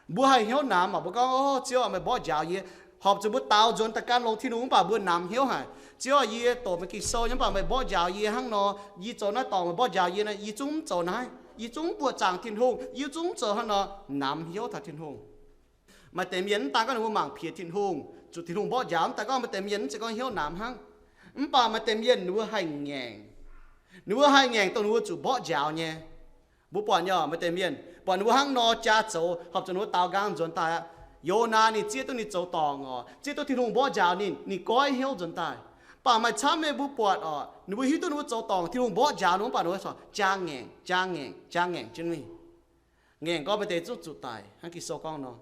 Mbuo haih hnyouv namx maah, mbuo gorngv, O Ziouv aah, meih mborqv njaaux yie. Horpc zuqc mbuo daaux nzuonx daaih gan longx Tin-Hungh, mv baac mbuo namx hnyouv haic. Ziouv aah, yie doqc meih Ging-Sou nyei, mv baac meih mborqv njaaux yie hnangv nor, yie zoux naaiv dorngc meih mborqv njaaux yie naaiv, yie zungv mv zoux naaiv, yie zungv mv buoqc zaangc Tin-Hungh, yie zungv mv zoux hnangv nor. Namx hnyouv taux Tin-Hungh. Maaih deix mienh mv daan gorngv ninh mbuo mangc piex Tin-Hungh, zuqc Tin-Hungh mborqv njaaux, mv daan gorngv maaih deix mienh mv zeiz gorngv hnyouv namx hnangv. Mv baac maaih deix mienh ninh mbuo haih ngaengc. Ninh mbuo haih ngaengc dongh ninh mbuo zuqc mborqv njaaux nyei. Mbuo buatc nyei, maaih deix mienh buatc ninh mbuo hnangv nor jaa zoux, horpc zuqc ninh mbuo daaux nqaang nzuonx daaih aqv. Yonaa ninh zieqv duqv ninh zoux dorngc oc, zieqv duqv Tin-Hungh mborqv njaaux ninh, ninh goiv hnyouv nzuonx daaih. Mv baac maaih camv nyei mbuo buatc oc, ninh mbuo hiuv duqv ninh mbuo zoux dorngc, Tin-Hungh mborqv njaaux ninh mbuo, mv baac ninh mbuo jaa ngaengc, jaa ngaengc, jaa ngaengc jienv mingh. Ngaengc gorngv maaih deix zungv zuqc daic, hnangv Ging-Sou gorngv nor.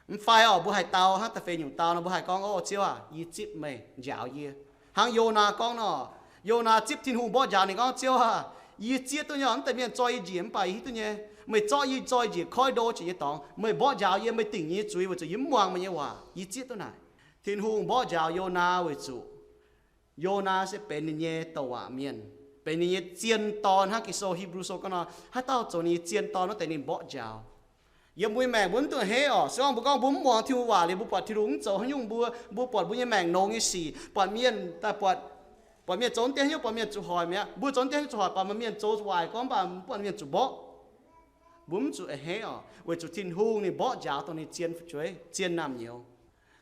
Mv fai oc, mbuo haih dau hnangv da'feix nyungc dau nor, mbuo haih gorngv, O Ziouv aah, yie zipv meih njaaux yie. Hnangv Yonaa gorngv nor, Yonaa zipv Tin-Hungh mborqv njaaux ninh gorngv, Ziouv aah, yie zieqv duqv nyei, mv deix mienh zoi yie njiec, mv baac yie hiuv duqv nyei, meih zorqv yie zoi njiec koiv ndo jiex nyei dorngx, meih mborqv njaaux yie, meih dingc yie nyei zuiz weic zuqc yie mv muangx meih nyei waac. Yie zieqv duqv naaic. Tin-Hungh mborqv njaaux Yonaa weic zuqc Yonaa se benx ninh nyei douc waac mienh, benx ninh nyei zien dorn, hnangv Ging-Sou Hipv^lu Sou gorngv nor, haaix dauh zoux ninh nyei zien dorn wuov deix ninh mborqv njaaux. Yiem mbuo nyei maengc mbuo mv duqv a'hneiv oc. Se gorngv mbuo gorngv mbuo mv muangx Tin-Hungh waac liuz, mbuo buatc Tin-Hungh mv zoux haaix nyungc mbuo, mbuo buatc mbuo nyei maengc nongx nyei sic, buatc mienh daaih buatc, buatc mienh zoux deix haaix nyungc, buatc mienh zuqc hoic mi'aqv. Mbuo zoux deix haaix nyungc zuqc hoic, buatc maaih mienh zoux waaic gorngv, mv baac mv buatc mienh zuqc mborqv. Mbuo mv zuqc a'hneiv oc, weic zuqc Tin-Hungh ninh mborqv njaaux dongh ninh zien fu'jueiv, zien naamh nyouz.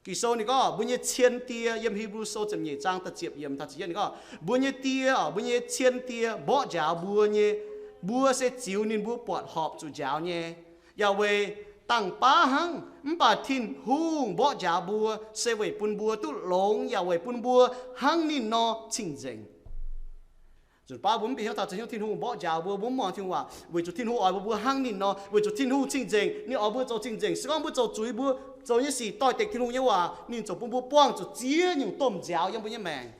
Ging-Sou ninh gorngv mbuo nyei cien die, yiem Hipv^lu Sou ziepc nyeic zaang da'ziepc yiemc taux ziepc yietv ninh gorngv, mbuo nyei die oc, mbuo nyei cien die mborqv njaaux mbuo nyei, mbuo se ziux ninh mbuo buatc horpc zuqc njaaux nyei, yaac weic dangh baav hnangv. Mv baac Tin-Hungh mborqv njaaux mbuo se weic bun mbuo duqv longx, yaac weic bun mbuo hnangv ninh nor cing-nzengc. Nzunc baav mbuo mv bieqc hnyouv taux za'hnyouv Tin-Hungh mborqv njaaux mbuo, mbuo mv muangx Tin-Hungh waac, weic zuqc Tin-Hungh oix mbuo mbuo hnangv ninh nor, weic zuqc Tin-Hungh cing-nzengc, ninh oix mbuo zoux cing-nzengc. Se gorngv mbuo zoux zuiz, mbuo zoux nyei sic doix-dekc Tin-Hungh nyei waac, ninh ziouc bun mbuo buangh zuqc ziex nyungc domh nziaaux yiem mbuo nyei maengc.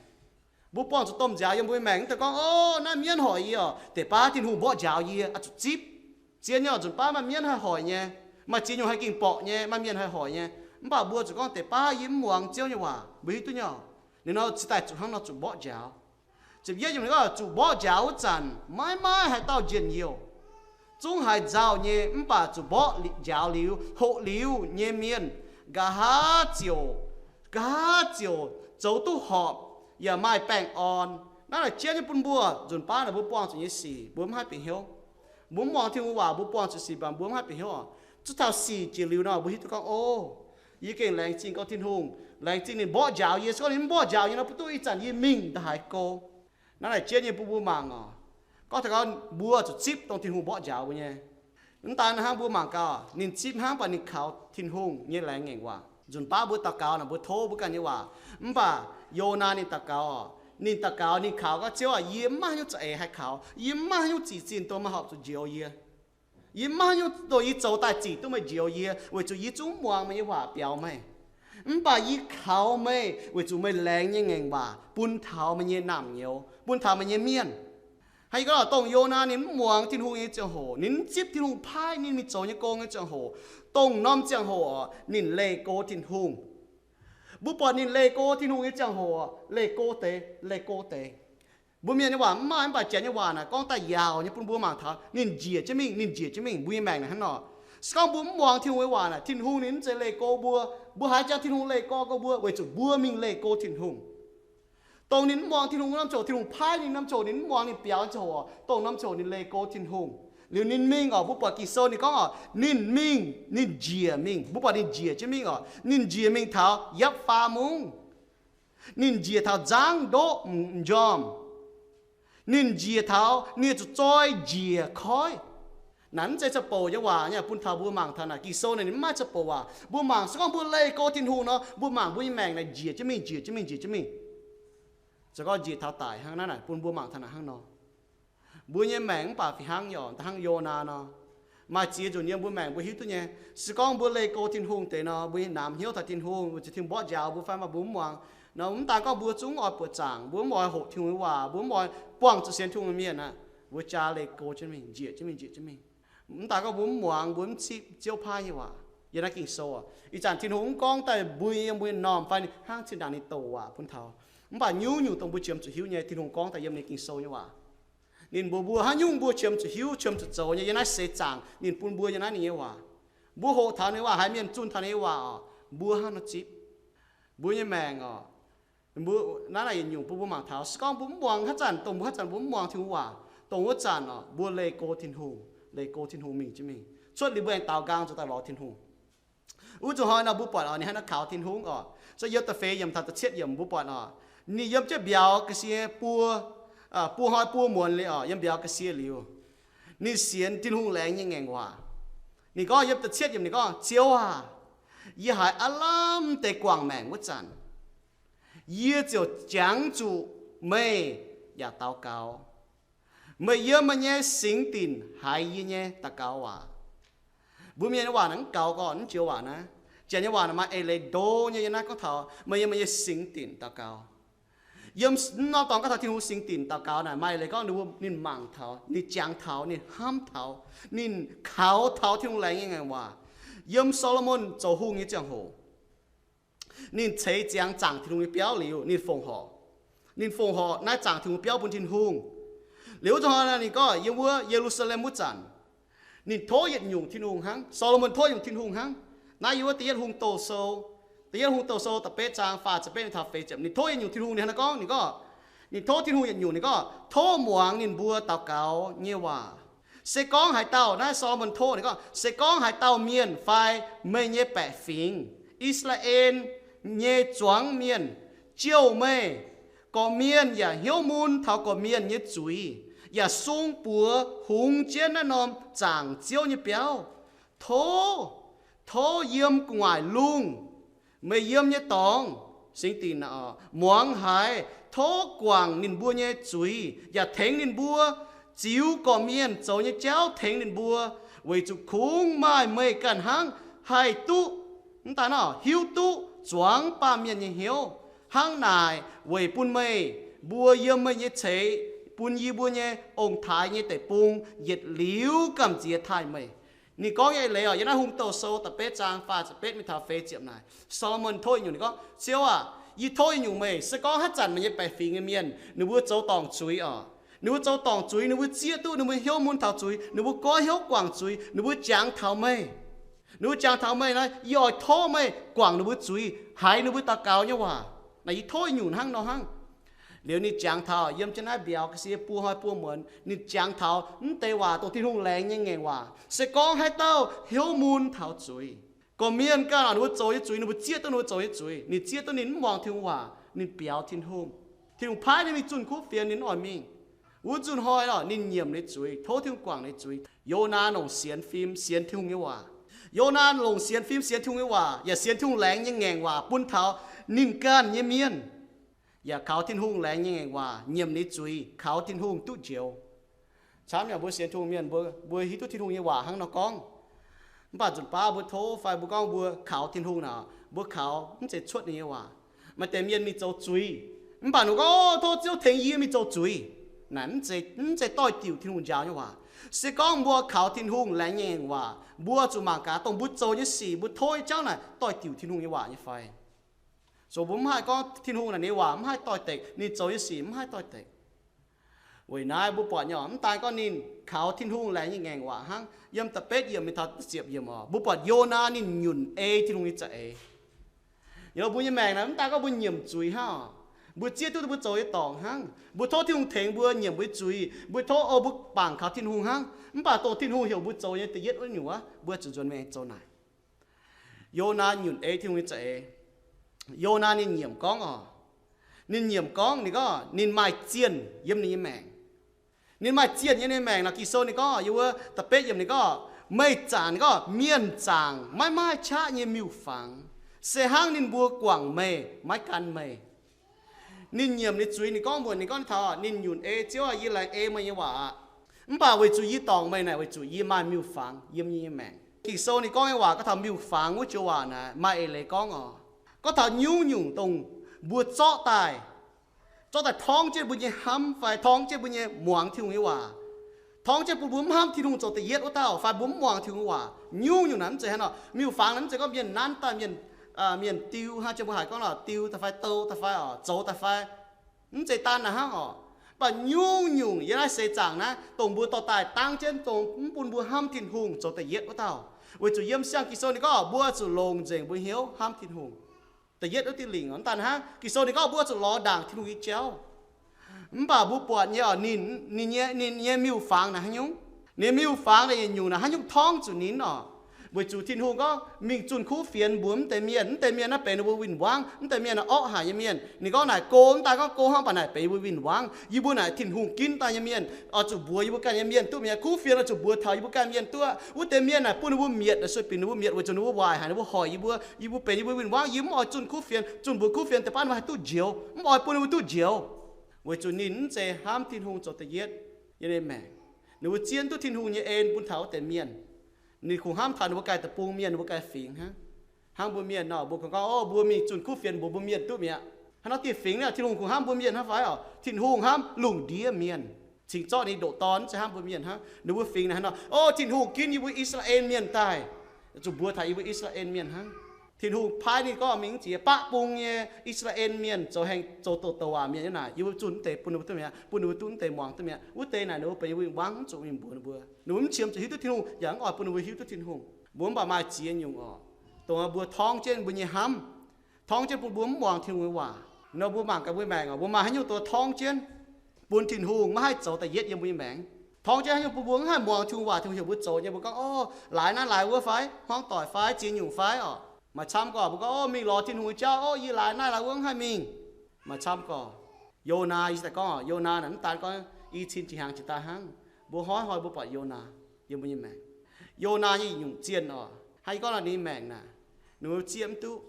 Mbuo buangh zuqc domh nziaaux yiem mbuo nyei maengc, mv deix gorngv, O, naaiv mienv hoic yie oc, deix baav Tin-Hungh mborqv njaaux yie, aqv zuqc zipv. Zien nyei oc, nzunc baav maaih mienv haih hoic nyei, maaih ziex nyungc haih gengh borqc nyei, maaih mienh haih hoic nyei. Mv baac mbuo zuqc gorngv deix baav yie mv muangx Ziouv nyei waac, mbuo hiuv duqv nyei oc. Ninh nor cingx daaih zuqc hnangv nor zuqc mborqv njaaux. Ziepc yietv yiemc ninh gorngv, zuqc mborqv njaaux wuov zanc maiv maaih haaix dauh njien-youh, zungv haiz nzauh nyei. Mv baac zuqc mborqv njaaux liuz, hoqc liuz nyei mienh, nqa'haav ziouc, nqa'haav ziouc zoux duqv horpc yaac maaih baengh orn. Naaiv naaic jienv nyei bun mbuo nzunc baav naaic mbuo buangh zuqc nyei sic mbuo mv haih bieqc hnyouv. Mbuo mv muangx Tin-Hungh waac, mbuo buangh zuqc sic mv baac mbuo mv haih bieqc hnyouv oc. Zuov taux sic jiex liuz nor, mbuo hiuv duqv gorngv, O, yie gengh laengz zingh go Tin-Hungh, laengz zingh ninh mborqv njaaux yie. Se gorngv ninh mv mborqv njaaux yie nor, mbuo duqv ih zanc yie mingh ndaaih haaix go. Naaiv naaic jienv nyei bun mbuo mangc oc. Gorngv taux gorngv mbuo zuqc zipv dongh Tin-Hungh mborqv njaaux mbuo nyei. Mv daan hnangv, mbuo mangc gaax, ninh zipv hnangv, mv baac ninh kaux Tin-Hungh nyei laengz ngaengc waac. Nzunc baav mbuo daux gaux naaic, mbuo tov mbuo ganh nyei waac. Mv baac Yonaa ninh daux gaux oc, ninh daux gaux, ninh kaux gorngv, Ziouv aac, yie mv maaih haaix nyungc za'eix haih kaux. Yie mv maaih haaix nyungc zic zinh dongh meih horpc zuqc njoux yie. Yie mv maaih haaix nyungc dongh yie zoux daaih zic duqv meih njoux yie, weic zuqc yie zungv mv muangx meih nyei waac biaux meih. Mv baac yie kaux meih weic zuqc meih laengz nyei ngaengc waac bun taux meih nyei naamh nyouz, bun taux meih nyei mienh. Hnangv yie gorngv, dongh Yonaa ninh mv muangx Tin-Hungh nyei ziangh hoc, ninh mv zipv Tin-Hungh paaiv ninh mingh zoux nyei gong nyei ziangh hoc, dongh norm ziangh hoc ninh leih go Tin-Hungh. Mbuo buatc ninh leih go Tin-Hungh nyei ziangh hoc, leih go deix, leih go deix. Mbuo mienh nyei waac mv maaih, mv baac Janx nyei waac naaic gorngv daaih yaauc nyei bun mbuo mangc taux ninh njiec jienv mingh, ninh njiec jienv mingh. Mbuo nyei maengc naaic hnangv nor. Se gorngv mbuo mv muangx Tin-Hungh nyei waac naaic, Tin-Hungh ninh mv zeiz leih go mbuo. Mbuo haiz jangx Tin-Hungh leih go go mbuo weic zuqc mbuo mingh leih go Tin-Hungh. Dongh ninh mv muangx Tin-Hungh norm ziouc, Tin-Hungh paaiv ninh norm ziouc, ninh mv muangx ninh biaux ziangh hoc, dongh norm ziouc ninh leih go Tin-Hungh. Liuz ninh mingh oc, mbuo buatc Ging-Sou ninh gorngv oc, ninh mingh, ninh njiec mingh. Mbuo buatc ninh njiec jienv mingh oc, ninh njiec mingh taux yapv faam mungv. Ninh njiec taux nzangv ndoqv m'njormh. Ninh njiec taux, ninh zuqc zoi njiec koiv. Naaiv mv zeiz ca'bouc nyei waac nyei, bun taux mbuo mangc taux naaic Ging-Sou naaic ninh mv maaih ca'bouc waac. Mbuo mangc se gorngv mbuo leih go Tin-Hungh nor, mbuo mangc mbuo nyei maengc naaic njiec jienv mingh, njiec jienv mingh, njiec jienv mingh. Se gorngv njiec taux daic hnangv naaiv naaic, bun mbuo mangc taux naaic hnangv nor. Mbuo nyei maengc mv baac fih hnangv nyei, da'hnangv Yonaa nor, maaih ziex nzunc yiem mbuo maengc mbuo hiuv duqv nyei. Se gorngv mbuo leih go Tin-Hungh deix nor, mbuo nyei namx hnyouv taux Tin-Hungh, mbuo ziouc Tin-Hungh mborqv njaaux mbuo fai maaih mbuo mv muangx nor, mv daan gorngv mbuo zungv oix buoqc zaangc, mbuo mv oix hoqc Tin-Hungh nyei waac, mbuo mv oix buangh zuqc sienx Tin-Hungh nyei mienh aqv, mbuo jaa leih go jienv mingh, njiec jienv mingh, njiec jienv mingh. Mv daan gorngv mbuo mv muangx, mbuo mv zipv Ziouv paaiv nyei waac. Yiem naaiv Ging-Sou aac, ih zanc Tin-Hungh mv gorngv daaih mbuo nyei, mbuo nyei normh fai hnangv zinh ndaangc ninh douc waac bun taux. Mv baac nyungc-nyungc dongh mbuo qiemx zuqc hiuv nyei, Tin-Hungh gorngv daaih yiem ninh Ging-Sou nyei waac. Ninh mbuox mbuo haaix nyungc mbuo qiemx zuqc hiuv, qiemx zuqc zoux nyei, yiem naaiv seix zaangc ninh bun mbuo yiem naaiv ninh nyei waac. Mbuo hoqc taux ninh waac, haiz mienh zunh taux ninh nyei waac oc, mbuo hnangv nor zipv. Mbuo nyei maengc oc, mbuo naaiv naaic yietc nyungc bun mbuo mangc taux, se gorngv mbuo mv muangx haaix zanc, dongh mbuo haaix zanc mbuo mv muangx Tin-Hungh waac, dongh wuov zanc oc, mbuo leih go Tin-Hungh, leih go Tin-Hungh mingh jienv mingh. Cuotv liuz mbuo aengx daaux nqaang zoux daaih lorz Tin-Hungh. Wuov zuqc hnoi nor mbuo buatc oc, ninh hnangv naaiv kaux Tin-Hungh oc. Zuqc yiem da'feix yiemc taux da'cietv yiemc mbuo buatc oc, ninh yiem jienv mbiauz ga'sie buo, buo hnoi buo muonz liuz oc, yiem mbiauz ga'sie liuz, ninh sienx Tin-Hungh laengz nyei ngaengc waac. Ninh gorngv yiem da'cietv yiemc ninh gorngv, Ziouv aah! Yie haiz aav lamh deix guangc maengc wuov zanc, yie ziouc jangx zuqc meih yaac daux gaux. Meih yiem meih nyei singx dinc haiz yie nyei daux gaux waac. Mbuo mienh nyei waac naaic mv gaux gorqv, mv joux waac naaiv. Janx nyei waac naaic maaih eix leiz ndo nyei, yiem naaiv gorngv taux meih yiem meih nyei singx dinc daux gaux. Yiem norm dorngx gorngv taux Tin-Hungh singx dinc daux gaux naaic maaih eix leiz gorngv ninh mangc taux, ninh jangx taux, ninh hnamv taux, ninh kaux taux Tin-Hungh laengz nyei ngaengc waac. Yiem Saa^lo^morn zoux hungh nyei ziangh hoc, ninh ceix ziangx zaangc Tin-Hungh nyei biauv liuz, ninh fongc horc. Ninh fongc horc naaiv zaangc Tin-Hungh biauv bun Tin-Hungh. Liuz wuov zuqc hnoi ninh gorngv yiem wuov Ye^lu^saa^lem wuov zanc, ninh tov yietc nyungc Tin-Hungh hnangv. Saa^lo^morn tov nyungc Tin-Hungh hnangv. Naaiv yiem wuov Da'yietv Hungh Douh Sou, Da'yietv Hungh Douh Sou da'betv zaang faah ziepc betv mingh taux feix ziepc, ninh tov yietc nyungc Tin-Hungh ninh hnangv naaiv gorngv, ninh gorngv, ninh tov Tin-Hungh yietc nyungc, ninh gorngv, Tov muangx ninh mbuo daux gaux nyei waac. Se gorngv haaix dauh, naaiv Saa^lo^morn tov, ninh gorngv, Se gorngv haaix dauh mienh fai meih nyei baeqc fingx, I^saa^laa^en nyei zuangx mienh, jouh meih, gorqv-mienh yaac hnyouv mun taux gorqv-mienh nyei zuiz, yaac sung buoz hungx jienv naaiv norm zaangc Ziouv nyei biauv, tov, tov yiem gu'nguaaic lungh, meih yiem nyei dorngx, singx dinc, muangx haiz, tov guangc ninh mbuo nyei zuiz yaac tengx ninh mbuo, ziux gorqv-mienh zoux nyei jauv tengx ninh mbuo, weic zuqc kungx maaih meih ganh hnangv haih duqv, mv daaih nor, hiuv duqv zuangx baamh mienh nyei hnyouv. Hnangv naaic weic bun meih mbuo yiem meih nyei ceix bun yie mbuo nyei ong-taaix nyei deic-bung yietc liuz gamh nziex taaih meih. Ninh gorngv nyei eix leiz oc, yiem naaiv Hungh Douh Sou da'betv zaang faah ziepc betv mingh taux feix ziepc naaic, Saa^lo^morn tov yietc nyungc, ninh gorngv, Ziouv aah! Yie tov yietc nyungc meih, se gorngv haaix zanc meih nyei baeqc fingx nyei mienh ninh mbuo zoux dorngc zuiz oc, ninh mbuo zoux dorngc zuiz, ninh mbuo zieqv duqv, ninh mbuo hnyouv mun taux zuiz, ninh mbuo goiv hnyouv guangc zuiz, ninh mbuo jangx taux meih, ninh mbuo jangx taux meih nor, yie oix tov meih guangc ninh mbuo zuiz, haiz ninh mbuo daux gaux nyei waac. Naaic yie tov yietc nyungc hnangv nor hnangv. Liuz ninh jangx taux yiem jienv naaiv mbiauz ga'sie buo hnoi buo muonz, ninh jangx taux mv deix waac dongh Tin-Hungh laengz nyei ngaengc waac. Se gorngv haaix dauh hnyouv mun taux zuiz, gorqv-mienh ganh oc, ninh mbuo zoux nyei zuiz, ninh mbuo zieqv duqv ninh mbuo zoux nyei zuiz, ninh zieqv duqv ninh mv muangx Tin-Hungh waac, ninh biaux Tin-Hungh, Tin-Hungh paaiv ninh mingh zunh kuv fienx, ninh mv oix mingh. Wuov zunh hnoi oc, ninh nyiemc ninh zuiz, tov Tin-Hungh guangc ninh zuiz. Yonaa longc sienx fim, sienx Tin-Hungh nyei waac. Yonaa longc sienx fim, sienx Tin-Hungh nyei waac, yaac sienx Tin-Hungh laengz nyei ngaengc waac bun taux ninh ganh nyei mienh, yaac kaux Tin-Hungh laengz nyei ngaengc waac, nyiemc ninh zuiz, kaux Tin-Hungh duqv njoux. Camv yaac mbuo sienx Tin-Hungh mienh, mbuo, mbuo hiuv duqv Tin-Hungh nyei waac hnangv nor gorngv. Mv baac nzunc baav mbuo tov fai mbuo gorngv mbuo kaux Tin-Hungh naaic, mbuo kaux mv zeiz cuotv ninh nyei waac. Maaih deix mienh mingh zoux zuiz, mv baac ninh gorngv, Tov Ziouv tengx yie mingh zoux zuiz. Naaic mv zeiz, mv zeiz doix-diuc Tin-Hungh njaaux nyei waac. Se gorngv mbuo kaux Tin-Hungh laengz nyei ngaengc waac, mbuo zuqc mangc gaax dongh mbuo zoux nyei sic, mbuo tov nyei jauv naaic doix-diuc Tin-Hungh nyei waac nyei fai. So mbuo mv haih gorngv Tin-Hungh naaic ninh nyei waac mv haih doix-dekc, ninh zoux nyei sic mv haih doix-dekc. Weic naaiv mbuo buatc nyei oc, mv daan gorngv ninh kaux Tin-Hungh laengz nyei ngaengc waac hnangv. Yiem da'betv yiemc mingh taux da'ziepc yiemc oc, mbuo buatc Yonaa ninh nyunc ei Tin-Hungh nyei za'eix. Yiem mbuo nyei maengc naaic, mv daan gorngv mbuo nyiemc zuiz hnangv oc, mbuo zieqv duqv mbuo zoux nyei dorngc hnangv, mbuo tov Tin-Hungh tengx mbuo nyiemc mbuo nyei zuiz, mbuo tov, o, mbuo bangc kaux Tin-Hungh hnangv. Mv baac dongh Tin-Hungh heuc mbuo zoux nyei da'yietv wuov nyungc wuov, mbuo zuqc nzuonx mingh zoux naaic. Yonaa nyunc ei Tin-Hungh nyei za'eix. Yonaa ninh nyiemc gorngv oc, ninh nyiemc gorngv, ninh gorngv ninh maaih zienh yiem ninh nyei maengc. Ninh maaih zienh nyei ninh maengc nor, Ging-Sou ninh gorngv, yiem wuov da'betv yiemc ninh gorngv, meih zaangc, ninh gorngv, mienh zaangc maiv maaih qaqv nyei miuc-fangx, se hnangv ninh mbuo guangc meih maiv gan meih. Ninh nyiemc ninh zuiz, ninh gorngv muonc, ninh gorngv taux ninh nyunc ei Ziouv, yie laengz ei meih nyei waac aqv. Mv baac weic zuqc yie dorngc meih naaic, weic zuqc yie maaih miuc-fangx yiem yie nyei maengc. Ging-Sou ninh gorngv nyei waac gorngv taux miuc-fangx wuov joux waac naaic maaih eix leiz gorngv oc. Gorngv taux nyungc-nyungc dongh mbuo zorqv daaih, zorqv daaih torngv jienv mbuo nyei hnamv fai torngv jienv mbuo nyei muangx Tin-Hungh nyei waac, torngv jienv bun mbuo mv hnamv Tin-Hungh zoux da'yietv wuov dauh fai mbuo mv muangx Tin-Hungh waac. Nyungc-nyungc naaic mv zeiz hnangv nor. Miuc-fangx naaic mv zeiz gorngv mienh nanv daaih, mienh, mienh diu hnangv, jang mbuo haiz gorngv nor, diu daaih fai dou daaih fai oc, zoux daaih fai, mv zeiz daan naaic hnangv oc. Mv baac nyungc-nyungc yiem naaiv seix zaangc naaiv dongh mbuo dorh daaih dangv jienv dongh mv bun mbuo hnamv Tin-Hungh zoux da'yietv wuov dauh. Weic zuqc yiem siang Ging-Sou ninh gorngv mbuo zuqc longc nzengc mbuo hnyouv hnamv Tin-Hungh da'yietv wuov diuh lingc oc. Mv daan hnangv, Ging-Sou ninh gorngv mbuo zuqc lorz ndaangc Tin-Hungh nyei jauv. Mv baac mbuo buatc nyei oc, ninh, ninh nyei, ninh nyei miuc-fangx naaic haaix nyungc? Ninh miuc-fangx naaic yietc nyungc naaic haaix nyungc torngv zuqc ninh oc? Weic zuqc Tin-Hungh gorngv mingh zunh kuv fienx mbuox mv deix mienh, mv deix mienh naaiv benx ninh mbuo win-wangv, mv deix mienh naaic orqv haic nyei mienh. Ninh gorngv naaic go, mv daan gorngv go hnangv, mv baac naaic benx yie mbuo win-wangv. Yie mbuo naaic Tin-Hungh ginv daaih nyei mienh oix zuqc mbuox yie mbuo ganh nyei mienh duqv mi'aqv. Kuv fienx oix zuqc mbuox taux yie mbuo ganh mienh duqv. Wuov deix mienh naaic bun ninh mbuo mietc, sueih binc ninh mbuo mietc weic zuqc ninh mbuo waaic haic, ninh mbuo hoic yie mbuo, yie mbuo benx yie mbuo win-wangv. Yie mv oix zunh kuv fienx, zunh mbuox kuv fienx deix baav ninh mbuo haih duqv njoux, mv oix bun ninh mbuo duqv njoux. Weic zuqc ninh mv zeiz hnamv Tin-Hungh zoux da'yietv nyei maengc. Ninh mbuo zieqv duqv Tin-Hungh nyei en bun taux wuov deix mienh. Ninh kungx hnamv taux ninh mbuo ganh deic-bung mienh, ninh mbuo ganh fingx hnangv. Hnangv mbuo mienh nor, mbuo kungx gorngv, o, mbuo mingh zunh kuv fienx mbuox mbuo mienh duqv mi'aqv. Hnangv nor dieh fingx naaic Tin-Hungh kungx hnamv mbuo mienh hnangv fai oc? Tin-Hungh hnamv lungh ndiev mienh. Cingx zorqv ninh ndoqc Dorn mv zeiz hnamv mbuo mienh hnangv. Ninh mbuo fingx naaic hnangv nor, o, Tin-Hungh ginv yie mbuo I^saa^laa^en Mienh daaih, zuqc mbuox taux yie mbuo I^saa^laa^en Mienh hnangv. Tin-Hungh paaiv ninh gorngv mingh ziex baqv bung nyei I^saa^laa^en Mienh zoux heng, zoux doqc douc waac mienh nyei naaic, yie mbuo zunh mv deix bun ninh mbuo duqv mi'aqv, bun ninh mbuo duqv mv deix muangx duqv mi'aqv. Wuov deix naaic ninh mbuo benx yie mbuo win-wangv, mv zuqc mingh mbuox ninh mbuo. Ninh mbuo mv qiemx zuqc hiuv duqv Tin-Hungh, yaac mv oix bun ninh mbuo hiuv duqv Tin-Hungh. Mbuo mv baac maaih ziex nyungc oc, dongh mbuo torngv jienv mbuo nyei hnamv, torngv jienv bun mbuo mv muangx Tin-Hungh nyei waac. Nor mbuo mangc gaax mbuo maengc oc, mbuo maaih haaix nyungc doz torngv jienv bun Tin-Hungh maiv haih zoux da'yietv yiem mbuo nyei maengc? Torngv jienv haaix nyungc bun mbuo mv haih muangx Tin-Hungh waac, Tin-Hungh heuc mbuo zoux nyei, mbuo gorngv, o, laaix naaiv laaix wuov fai, hmuangv doic fai, ziex nyungc fai oc. Maaih camv gorqv mbuo gorngv, o, mingh lorz Tin-Hungh nyei jauv, o, yie laaix naaiv laaix wuov mv haih mingh. Maaih camv gorqv. Yonaa, yie daaih gorngv, Yonaa naaic mv daan gorngv i cin jiex hnyangx jiex daaih hnangv. Mbuo hnoi-hnoi mbuo buatc Yonaa yiem mbuo nyei maengc. Yonaa nyei nyungc zienh oc, hnangv yie gorngv nor, ninh nyei maengc naaic, ninh mbuo zieqv mv duqv.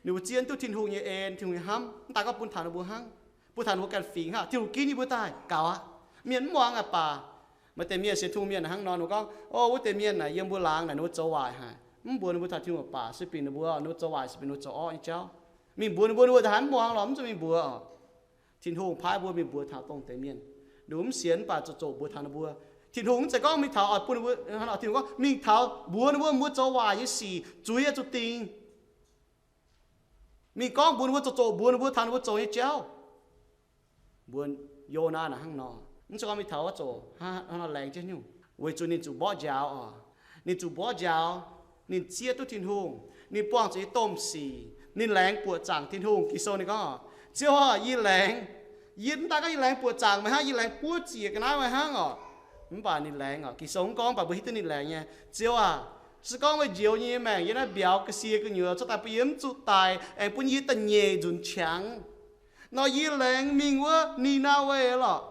Ninh mbuo zieqv mv duqv Tin-Hungh nyei en, Tin-Hungh nyei hnamv, mv daan gorngv bun taux ninh mbuo hnangv, bun taux ninh mbuo ganh fingx hnangv. Tin-Hungh ginv yie mbuo daaih gaux aqv. Mienh mv muangx aqv baac. Maaih deix mienh sienx Tin-Hungh mienh hnangv nor, ninh mbuo gorngv, o, wuov deix mienh naaic yiem mbuo laangz naaic ninh mbuo zoux waaic haic. Mv mbuox ninh mbuo taux Tin-Hungh baac, sueih binc ninh mbuo, ninh mbuo zoux waaic, sueih binc ninh mbuo zoux orqv nyei jauv. Mingh mbuox ninh mbuo, ninh mbuo haaix mv muangx lorqc, mv zuqc mingh mbuox oc. Tin-Hungh paaiv mbuo mingh mbuox taux dongh deix mienh. Ninh mbuo mv sienx mv baac zoqc zoqc mbuox taux ninh mbuo. Tin-Hungh mv zeiz gorngv mingh taux oix bun ninh mbuo, Tin-Hungh gorngv mingh taux mbuox ninh mbuo, mbuo zoux waaic nyei sic, zuiz oix zuqc dingc. Mingh gorngv mbuox ninh mbuo, zoqc zoqc mbuox ninh mbuo taux ninh mbuo zoux nyei jauv. Mbuox Yonaa naaic hnangv nor, mv zeiz gorngv mingh taux oix zoqc hnangv nor laengz jienv nyungc, weic zuqc ninh zuqc mborqv njaaux oc. Ninh zuqc mborqv njaaux, ninh zieqv duqv Tin-Hungh, ninh buangh zuqc nyei domh sic, ninh laengz buoqc zaangc Tin-Hungh. Ging-Sou ninh gorngv, Ziouv aah, yie laengz, yie mv daan gorngv yie laengz buoqc zaangc meih hnangv, yie laengz buov ziec ga'naaiv meih hnangv oc. Mv baac ninh laengz oc. Ging-Sou mv gorngv, mv baac mbuo hiuv duqv ninh laengz nyei. Ziouv aah, se gorngv meih njoux nyei maengc yiem naaiv mbiauz ga'sie gu'nyuoz cuotv daaih bun yie mv zuqc daic, aengx bun yie da'nyeic nzunc qangx nor, yie laengz mingh wuov Ni^naa^we lorqc.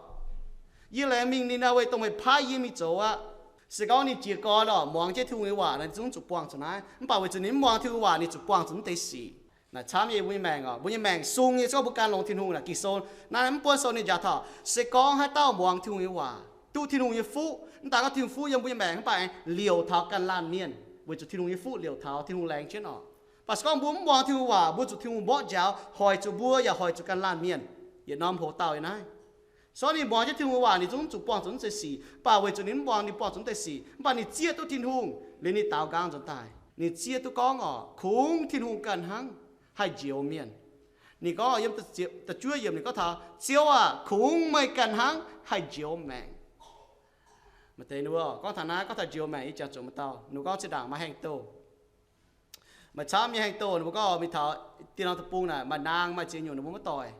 Yie laengz mingh Ni^naa^we, dongh meih paaiv yie mingh zoux aqv. Se gorngv ninh jiez gorn oc, muangx jienv Tin-Hungh nyei waac nor, ninh zungv zuqc buangh zuqc naaiv. Mv baac weic zuqc ninh mv muangx Tin-Hungh waac, ninh zuqc buangh zuqc mv deix sic. Naaic camv nyei mbuo nyei maengc oc, mbuo nyei maengc sung nyei, se gorngv mbuo gan longx Tin-Hungh naaic, Ging-Sou naaiv mv buonv sou ninh njaaux taux, se gorngv haaix dauh muangx Tin-Hungh nyei waac, duqv Tin-Hungh nyei fuqv, mv daan gorngv Tin-Hungh fuqv yiem mbuo nyei maengc, mv baac liouc taux ganh laanh mienh, weic zuqc Tin-Hungh nyei fuqv liouc taux, Tin-Hungh laengz jienv oc. Mv baac se gorngv mbuo mv muangx Tin-Hungh waac, mbuo zuqc Tin-Hungh mborqv njaaux, hoic zuqc mbuo yaac hoic zuqc ganh laanh mienh yietc norm hoc dauh yiem naaiv. Se gorngv ninh muangx jienv Tin-Hungh waac, ninh zungv zuqc buangh zuqc mv deix sic. Mv baac weic zuqc ninh mv muangx, ninh buangh zuqc mv deix sic. Mv baac ninh zieqv duqv Tin-Hungh, liuz ninh daaux nqaang nzuonx daaih, ninh zieqv duqv gorngv oc, kungx Tin-Hungh ganh hnangv haih njoux mienh. Ninh gorngv yiem da'juov yiemc ninh gorngv taux, Ziouv aah, kungx meih ganh hnangv haih njoux maengc. Maaih deix ninh mbuo gorngv taux naaiv, gorngv taux njoux maengc, yie jangx zuqc maaih dauh ninh mbuo gorngv zinh ndaangc maaih haengh douh. Maaih camv nyei haengh douh ninh mbuo gorngv mingh taux dieh norm deic-bung naaic maaih naang, maaih ziex nyungc ninh mbuo maiv doic,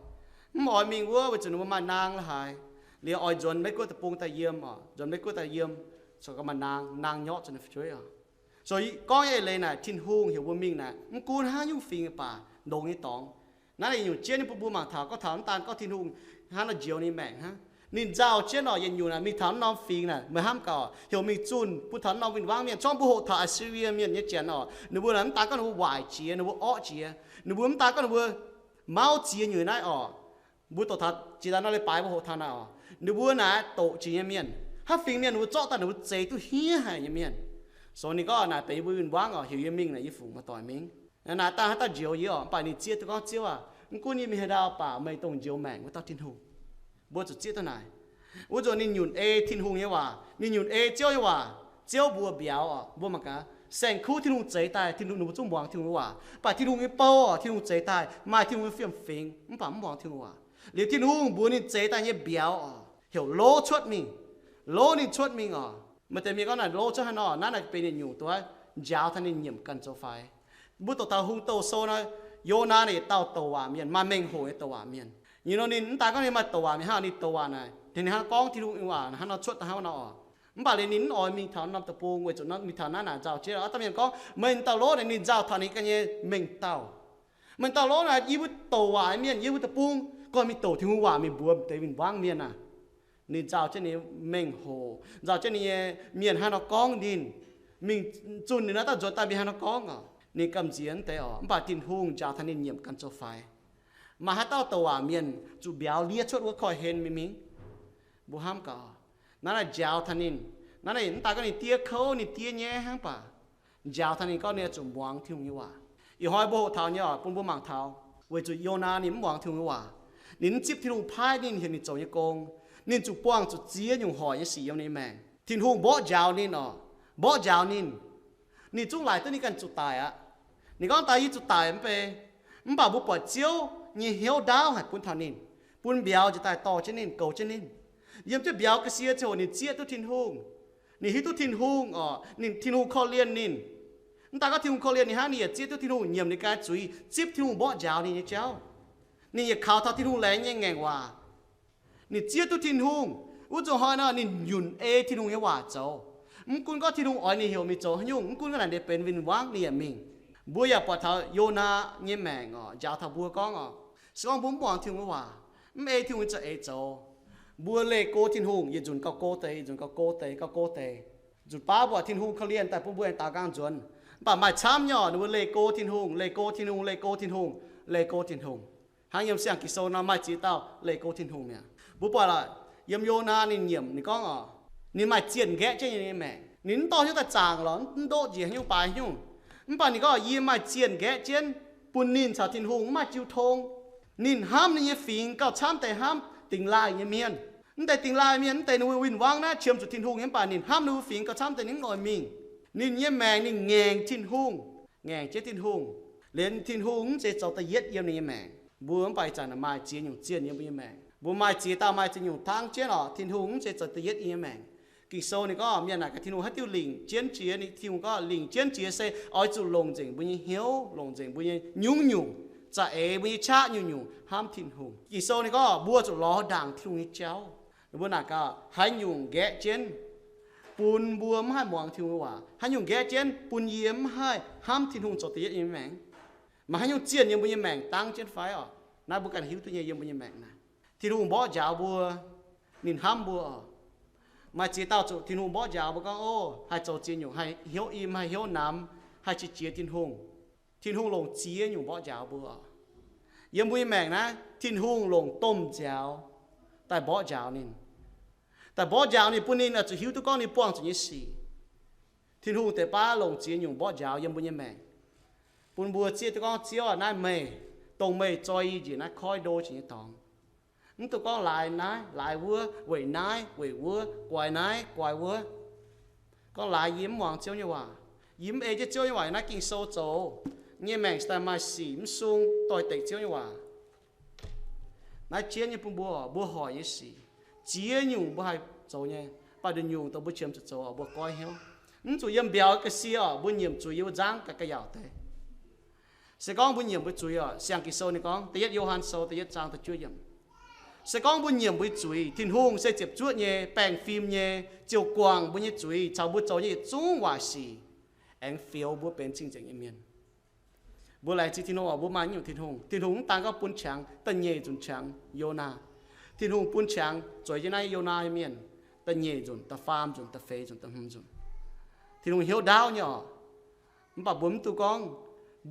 mv oix mingh wuov weic zuqc ninh mbuo maaih naang la'haaix. Liuz oix nzuonx Meiv-Guoqv deic-bung daaih yiem oc, nzuonx Meiv-Guoqv daaih yiem, corc maaih naang, naang nyorqv zuqc ninh fu'jueiv oc. So gorngv nyei eix leiz naaic, Tin-Hungh heuc mbuo mingh naaic, mv gunv haaix nyungc fingx baac, longx nyei dorngx. Naaiv naaic nyungc jienv nyei bun mbuo mangc taux, gorngv taux mv daan gorngv Tin-Hungh hnangv nor njoux ninh maengc hnangv. Ninh nzauh jienv oc, yietc nyungc naaic mingh taux norm fingx naaic, meih hnamv gaax, heuc mingh zunh bun taux norm win-wangv mienh, zorngv mbuo hoqc taux Assyria mienh nyei janx oc, ninh mbuo naaic mv daan gorngv ninh mbuo waaic jiex, ninh mbuo orqv jiex, ninh mbuo mv daan gorngv ninh mbuo mauv ziex nyungc naaiv oc. Mbuo doqc taux jiex daaih nor leiz-baaix mbuo hoqc taux naaic oc, ninh mbuo naaic doqc jiex nyei mienh, haaix fingx mienh ninh mbuo zorqv daaih ninh mbuo zeix duqv hniev haic nyei mienh. So ninh gorngv naaic benx yie mbuo win-wangv oc, heuc yie mingh naaic yie fungc maaih doic mingh. Naaic dangh haaix dauh njoux yie oc, mv baac ninh zieqv duqv gorngv Ziouv aac, mv gunv yie mingh haaix ndau baac meih dongh njoux maengc wuov dauh Tin-Hungh. Mbuo zuqc zieqv duqv naaic. Wuov nzunc ninh nyunc ei Tin-Hungh nyei waac, ninh nyunc ei Ziouv nyei waac. Ziouv mbuox mbiauz oc, mbuo mangc gaax, saeng-kuv Tin-Hungh zeix daaih, Tin-Hungh ninh mbuo zungv muangx Tin-Hungh nyei waac. Mv baac Tin-Hungh nyei bou oc, Tin-Hungh zeix daaih maaih Tin-Hungh nyei fiem-fingx, mv baac mv muangx Tin-Hungh waac. Liuz Tin-Hungh mbuox ninh zeix daaih nyei mbiauz oc, heuc lov cuotv mingh. Lov ninh cuotv mingh oc. Maaih deix mienh gorngv naaic lov cuotv haaix nor, naaiv naaic benx yietc nyungc duqv njaaux taux ninh nyiemc ganh zoux faix. Mbuo doqc taux hungh douh sou nor, Yonaa naaic yietc dauh douc waac mienh, maaih mengh hoc nyei douc waac mienh. Nyungc nor ninh mv daan gorngv ninh maaih douc waac mienh hnangv, ninh douc waac naaic, ninh hnangv gorngv Tin-Hungh nyei waac hnangv nor cuotv daaih hnangv nor oc. Mv baac liuz ninh mv oix mingh taux norm deic-bung weic zuqc mingh taux naaiv naaic nzauh jienv. Aav dangh mienh gorngv, meih dauh lov naaic, ninh nzauh taux ninh ganh nyei mengh dauh. Meih dauh lov naaic, yie mbuo douc waac mienh, yie mbuo deic-bung, gorngv mingh douc Tin-Hungh waac mingh mbuox deix win-wangv mienh aac. Ninh nzauh jienv ninh mengh hoc, nzauh jienv ninh nyei mienh hnangv nor gorngv ninh, mingh zunh ninh naaiv dauh nzuonx daaih mingh hnangv nor gorngv oc. Ninh gamh nziex deix oc, mv baac Tin-Hungh njaaux taux ninh nyiemc ganh zoux faix. Maaih haaix dauh douc waac mienh zuqc mbiauz liev cuotv wuov koiv-hlen mingh mingh? Mbuo hnamv gaax, naaiv naaic njaaux taux ninh, naaiv naaic mv daan gorngv ninh diev kouv, ninh diev nyaiv hnangv baac njaaux taux ninh gorngv ninh oix zuqc muangx Tin-Hungh nyei waac. Ih hnoi mbuo hoqc taux nyei oc, bun mbuo mangc taux, weic zuqc Yonaa ninh mv muangx Tin-Hungh nyei waac. Ninh mv zipv Tin-Hungh paaiv ninh heuc ninh zoux nyei gong. Ninh zuqc buangh zuqc ziex nyungc hoic nyei sic yiem ninh nyei maengc. Tin-Hungh mborqv njaaux ninh oc, mborqv njaaux ninh. Ninh zungv laaic duqv ninh ganh zuqc daic aqv. Ninh gorngv daaih yie zuqc daic mv bei, mv baac mbuo buatc Ziouv nyei hnyouv ndaauv haic bun taux ninh, bun mbiauz njiec daaih dorh jienv ninh, goux jienv ninh. Yiem jienv mbiauz ga'sie ziangh hoc ninh zieqv duqv Tin-Hungh. Ninh hiuv duqv Tin-Hungh oc, ninh, Tin-Hungh korv-lienh ninh. Mv daan gorngv Tin-Hungh korv-lienh ninh hnangv, ninh yaac zieqv duqv Tin-Hungh nyiemc ninh ganh zuiz, zipv Tin-Hungh mborqv njaaux ninh nyei jauv. Ninh yaac kaux taux Tin-Hungh laengz nyei ngaengc waac. Ninh zieqv duqv Tin-Hungh. Wuov nzunc hnoi nor ninh nyunc ei Tin-Hungh nyei waac zoux. Mv gunv gorngv Tin-Hungh oix ninh heuc mingh zoux haaix nyungc, mv gunv ga'naaiv deix benx win-wangv ninh yaac mingh. Mbuo yaac buatc taux Yonaa nyei maengc oc, njaaux taux mbuo gorngv oc, se gorngv mbuo mv muangx Tin-Hungh nyei waac, mv ei Tin-Hungh nyei za'eix zoux, mbuo leih go Tin-Hungh yietc nzunc gauh go deix, yietc nzunc gauh go deix, gauh go deix. Nzunc baav mbuo Tin-Hungh korv-lienh daaih bun mbuo aengx daaux nqaang nzuonx. Mv baac maaih camv nyei oc, ninh mbuo leih go Tin-Hungh, leih go Tin-Hungh, leih go Tin-Hungh, leih go Tin-Hungh. Hnangv yiem siang Ging-Sou nor maaih ziex dauh leih go Tin-Hungh mi'aqv. Mbuo buatc lorqc, yiem Yonaa ninh nyiemc ninh gorngv oc, ninh maaih zienh nqaeqv jienv ninh nyei maengc. Ninh mv dorh hnyouv daaih zaangc lorqc, mv ndoqv njiec haaix nyungc baaix nyungc. Mv baac ninh gorngv, yie maaih zienh nqaeqv jienv bun ninh caux Tin-Hungh mv maaih jiu tong. Ninh hnamv ninh nyei fingx gauh camv deix hnamv dingx laaih nyei mienh. Mv deix dingx laaih mienh, mv deix ninh mbuo win-wangv naaiv qiemx zuqc Tin-Hungh nyei, mv baac ninh hnamv ninh mbuo fingx gauh camv deix ninh mv oix mingh. Ninh nyei maengc ninh ngaengc Tin-Hungh, ngaengc jienv Tin-Hungh. Liuz Tin-Hungh mv zeiz zoux da'yietv yiem ninh nyei maengc. Mbuo mv baac ih zanc maaih ziex nyungc zienh yiem mbuo nyei maengc. Mbuo maaih ziex dauh maaih ziex nyungc tangv jienv oc, Tin-Hungh mv zeiz zoux da'yietv yiem nyei maengc. Ging-Sou ninh gorngv mienh naaic gaax Tin-Hungh haaix diuh lingc jienv jiex, ninh, Tin-Hungh gorngv lingc jienv jiex se oix zuqc longc nzengc mbuo nyei hnyouv, longc nzengc mbuo nyei nyungc-nyungc, za'eix mbuo nyei qaqv nyungc-nyungc hnamv Tin-Hungh. Ging-Sou ninh gorngv mbuo zuqc lorz ndaangc Tin-Hungh nyei jauv. Mbuo naaic gaax haaix nyungc nqaeqv jienv bun mbuo mv haih muangx Tin-Hungh nyei waac? Haaix nyungc nqaeqv jienv bun yie mv haih hnamv Tin-Hungh zoux da'yietv yiem nyei maengc? Maaih haaix nyungc zienh yiem mbuo nyei maengc dangv jienv fai oc? Naaiv mbuo ganh hiuv duqv nyei yiem mbuo nyei maengc naaic. Tin-Hungh mborqv njaaux mbuo, ninh hnamv mbuo oc. Maaih ziex dauh zuqc Tin-Hungh mborqv njaaux mbuo gorngv, o, haih zoux ziex nyungc, haih hnyouv im, haih hnyouv namx, haih qiex jiez Tin-Hungh. Tin-Hungh longc ziex nyungc mborqv njaaux mbuo oc. Yiem mbuo nyei maengc naaiv, Tin-Hungh longc domh nziaaux daaih mborqv njaaux ninh, daaih mborqv njaaux ninh, bun ninh oix zuqc hiuv duqv gorngv ninh buangh zuqc nyei sic. Tin-Hungh deix baav longc ziex nyungc mborqv njaaux yiem mbuo nyei maengc, bun mbuo zieqv duqv gorngv, Ziouv aac, naaiv meih, dongh meih zoi yie njiec naaiv koiv ndo jiex nyei dorngx. Mv dungx gorngv laaix naaiv laaix wuov, weic naaiv weic wuov, guaix naaiv guaix wuov. Gorngv laaix yie mv muangx Ziouv nyei waac, yie mv ei jienv Ziouv nyei waac yiem naaiv Ging-Sou zoux, nyei maengc cingx daaih maaih sic mv sung doix-dekc Ziouv nyei waac. Naaiv jienv nyei bun mbuo, mbuo hoic nyei sic, ziex nyungc mbuo haih zoux nyei, mv baac nduqc nyungc dongh mbuo qiemx zuqc zoux oc, mbuo goiv hnyouv. Mv zuqc yiem mbiauz ga'sie oc, mbuo nyiemc zuiz yiem wuov nzangv ga'ga'yaauc deix. Se gorngv mbuo nyiemc mbuo zuiz oc, siang Ging-Sou ninh gorngv, da'yietv Yo^han Sou da'yietv zaang da'juov yiemc, se gorngv mbuo nyiemc mbuo zuiz, Tin-Hungh se ziepc zuoqv nyei, baengh fim nyei, ziouc guangc mbuo nyei zuiz caux mbuo zoux nyei yietc zungv waaic sic, aengx fioux mbuo benx cing-nzengc nyei mienh. Mbuo laengz zingh Tin-Hungh oc, mbuo maaih nyungc Tin-Hungh. Tin-Hungh mv daan gorngv bun qangx da'nyeic nzunc qangx Yonaa. Tin-Hungh bun qangx zueiz jienv naaiv Yonaa nyei mienh da'nyeic nzunc, da'faam nzunc, da'feix nzunc, da'hmz nzunc. Tin-Hungh hnyouv ndaauv nyei orqc. Mv baac mbuo mv duqv gorngv,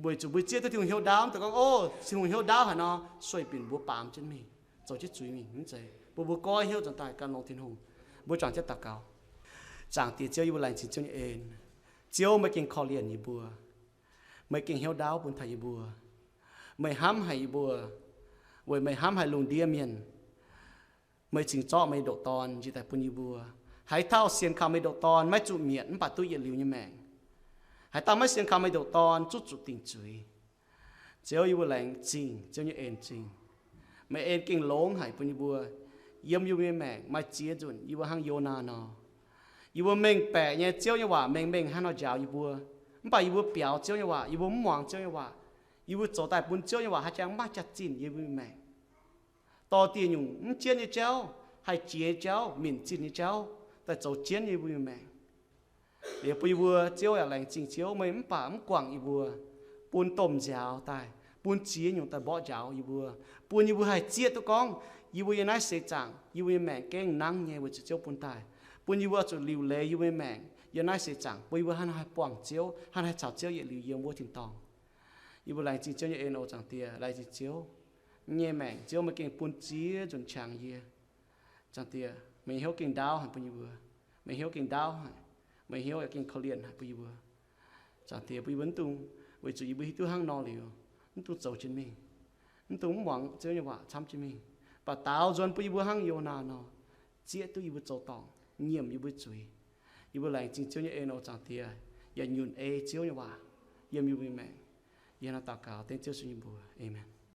weic zuqc mbuo zieqv duqv Tin-Hungh hnyouv ndaauv, mv daaih gorngv, O, Tin-Hungh hnyouv ndaauv haaix nor, sueih binc mbuo baamz jienv mingh, zoux jienv zuiz mingh, mv zeiz. Mbuo, mbuo goiv hnyouv nzuonx daaih gan longx Tin-Hungh. Mbuo juangc jienv daux gaux. Zaangc Diex Ziouv, yie mbuo laengz zingh Ziouv nyei en. Ziouv, meih gengh korv-lienh yie mbuo. Meih gengh hnyouv ndaauv bun taux yie mbuo. Meih hnamv haic yie mbuo, weic meih hnamv haic lungh ndiev mienh. Meih cingx zorqv meih nyei ndoqc Dorn njiec daaih bun yie mbuo. Haaix dauh sienx kaux meih nyei ndoqc Dorn maiv zuqc mietc mv baac duqv yietc liuz nyei maengc. Haaix dauh maiv sienx kaux meih nyei ndoqc Dorn zungv zuqc dingc zuiz. Ziouv, yie mbuo laengz zingh Ziouv nyei en zingh. Meih en gengh longx haic bun yie mbuo. Yiem yie mbuo nyei maengc maaih ziex nzunc yie mbuo hnangv Yonaa nor. Yie mbuo mengh baeqc nyei Ziouv nyei waac mengh mengh hnangv nor njaaux yie mbuo. Mv baac yie mbuo biaux Ziouv nyei waac, yie mbuo mv muangx Ziouv nyei waac. Yie mbuo zoux daaih bun Ziouv nyei waac haih jangx maiv jaax-zinh yie mbuo nyei maengc. Dorh dieh nyungc mv jienv nyei jauv, haih jiex nyei jauv, minc zinh nyei jauv, daaih zoux jienv yie mbuo nyei maengc. Liuz bun yie mbuo, Ziouv yaac laengz zingh Ziouv, meih mv baac mv guangc yie mbuo, bun domh nziaaux daaih, bun ziex nyungc daaih mborqv njaaux yie mbuo, bun yie mbuo haih zieqv duqv gorngv, yie mbuo yiem naaiv seix zaangc yie mbuo nyei maengc gengh nangv nyei weic zuqc Ziouv bun daaih, bun yie mbuo zuqc liuc leiz yie mbuo nyei maengc yiem naaiv seix zaangc, bun yie mbuo hnangv naaiv haih buangh Ziouv, hnangv naaiv haih caux Ziouv yietc liuz yiem wuov tin-dorngh. Yie mbuo laengz zingh Ziouv nyei en oc, Zaangc Diex, laengz zingh Ziouv nyei maengc. Ziouv, meih gengh bun ziex nzunc qangx yie. Zaangc Diex, meih hnyouv gengh ndaauv haic bun yie mbuo. Meih hnyouv gengh ndaauv haic. Meih hnyouv yaac gengh korv-lienh haic bun yie mbuo. Zaangc Diex, bun yie mbuo mv dungx weic zuqc yie mbuo hiuv duqv hnangv nor liuz, mv dungx zoux jienv mingh. Mv dungx mv muangx Ziouv nyei waac camv jienv mingh. Baac daaux nzuonx bun yie mbuo hnangv Yonaa nor, zieqv duqv yie mbuo zoux dorngc, nyiemc yie mbuo zuiz. Yie mbuo laengz zingh Ziouv nyei en oc, Zaangc Diex, yaac nyunc ei Ziouv nyei waac yiem yie mbuo nyei maengc. Yie hnangv naaiv daux gaux dengv Ziouv Yesu nyei mbuox. Aamen.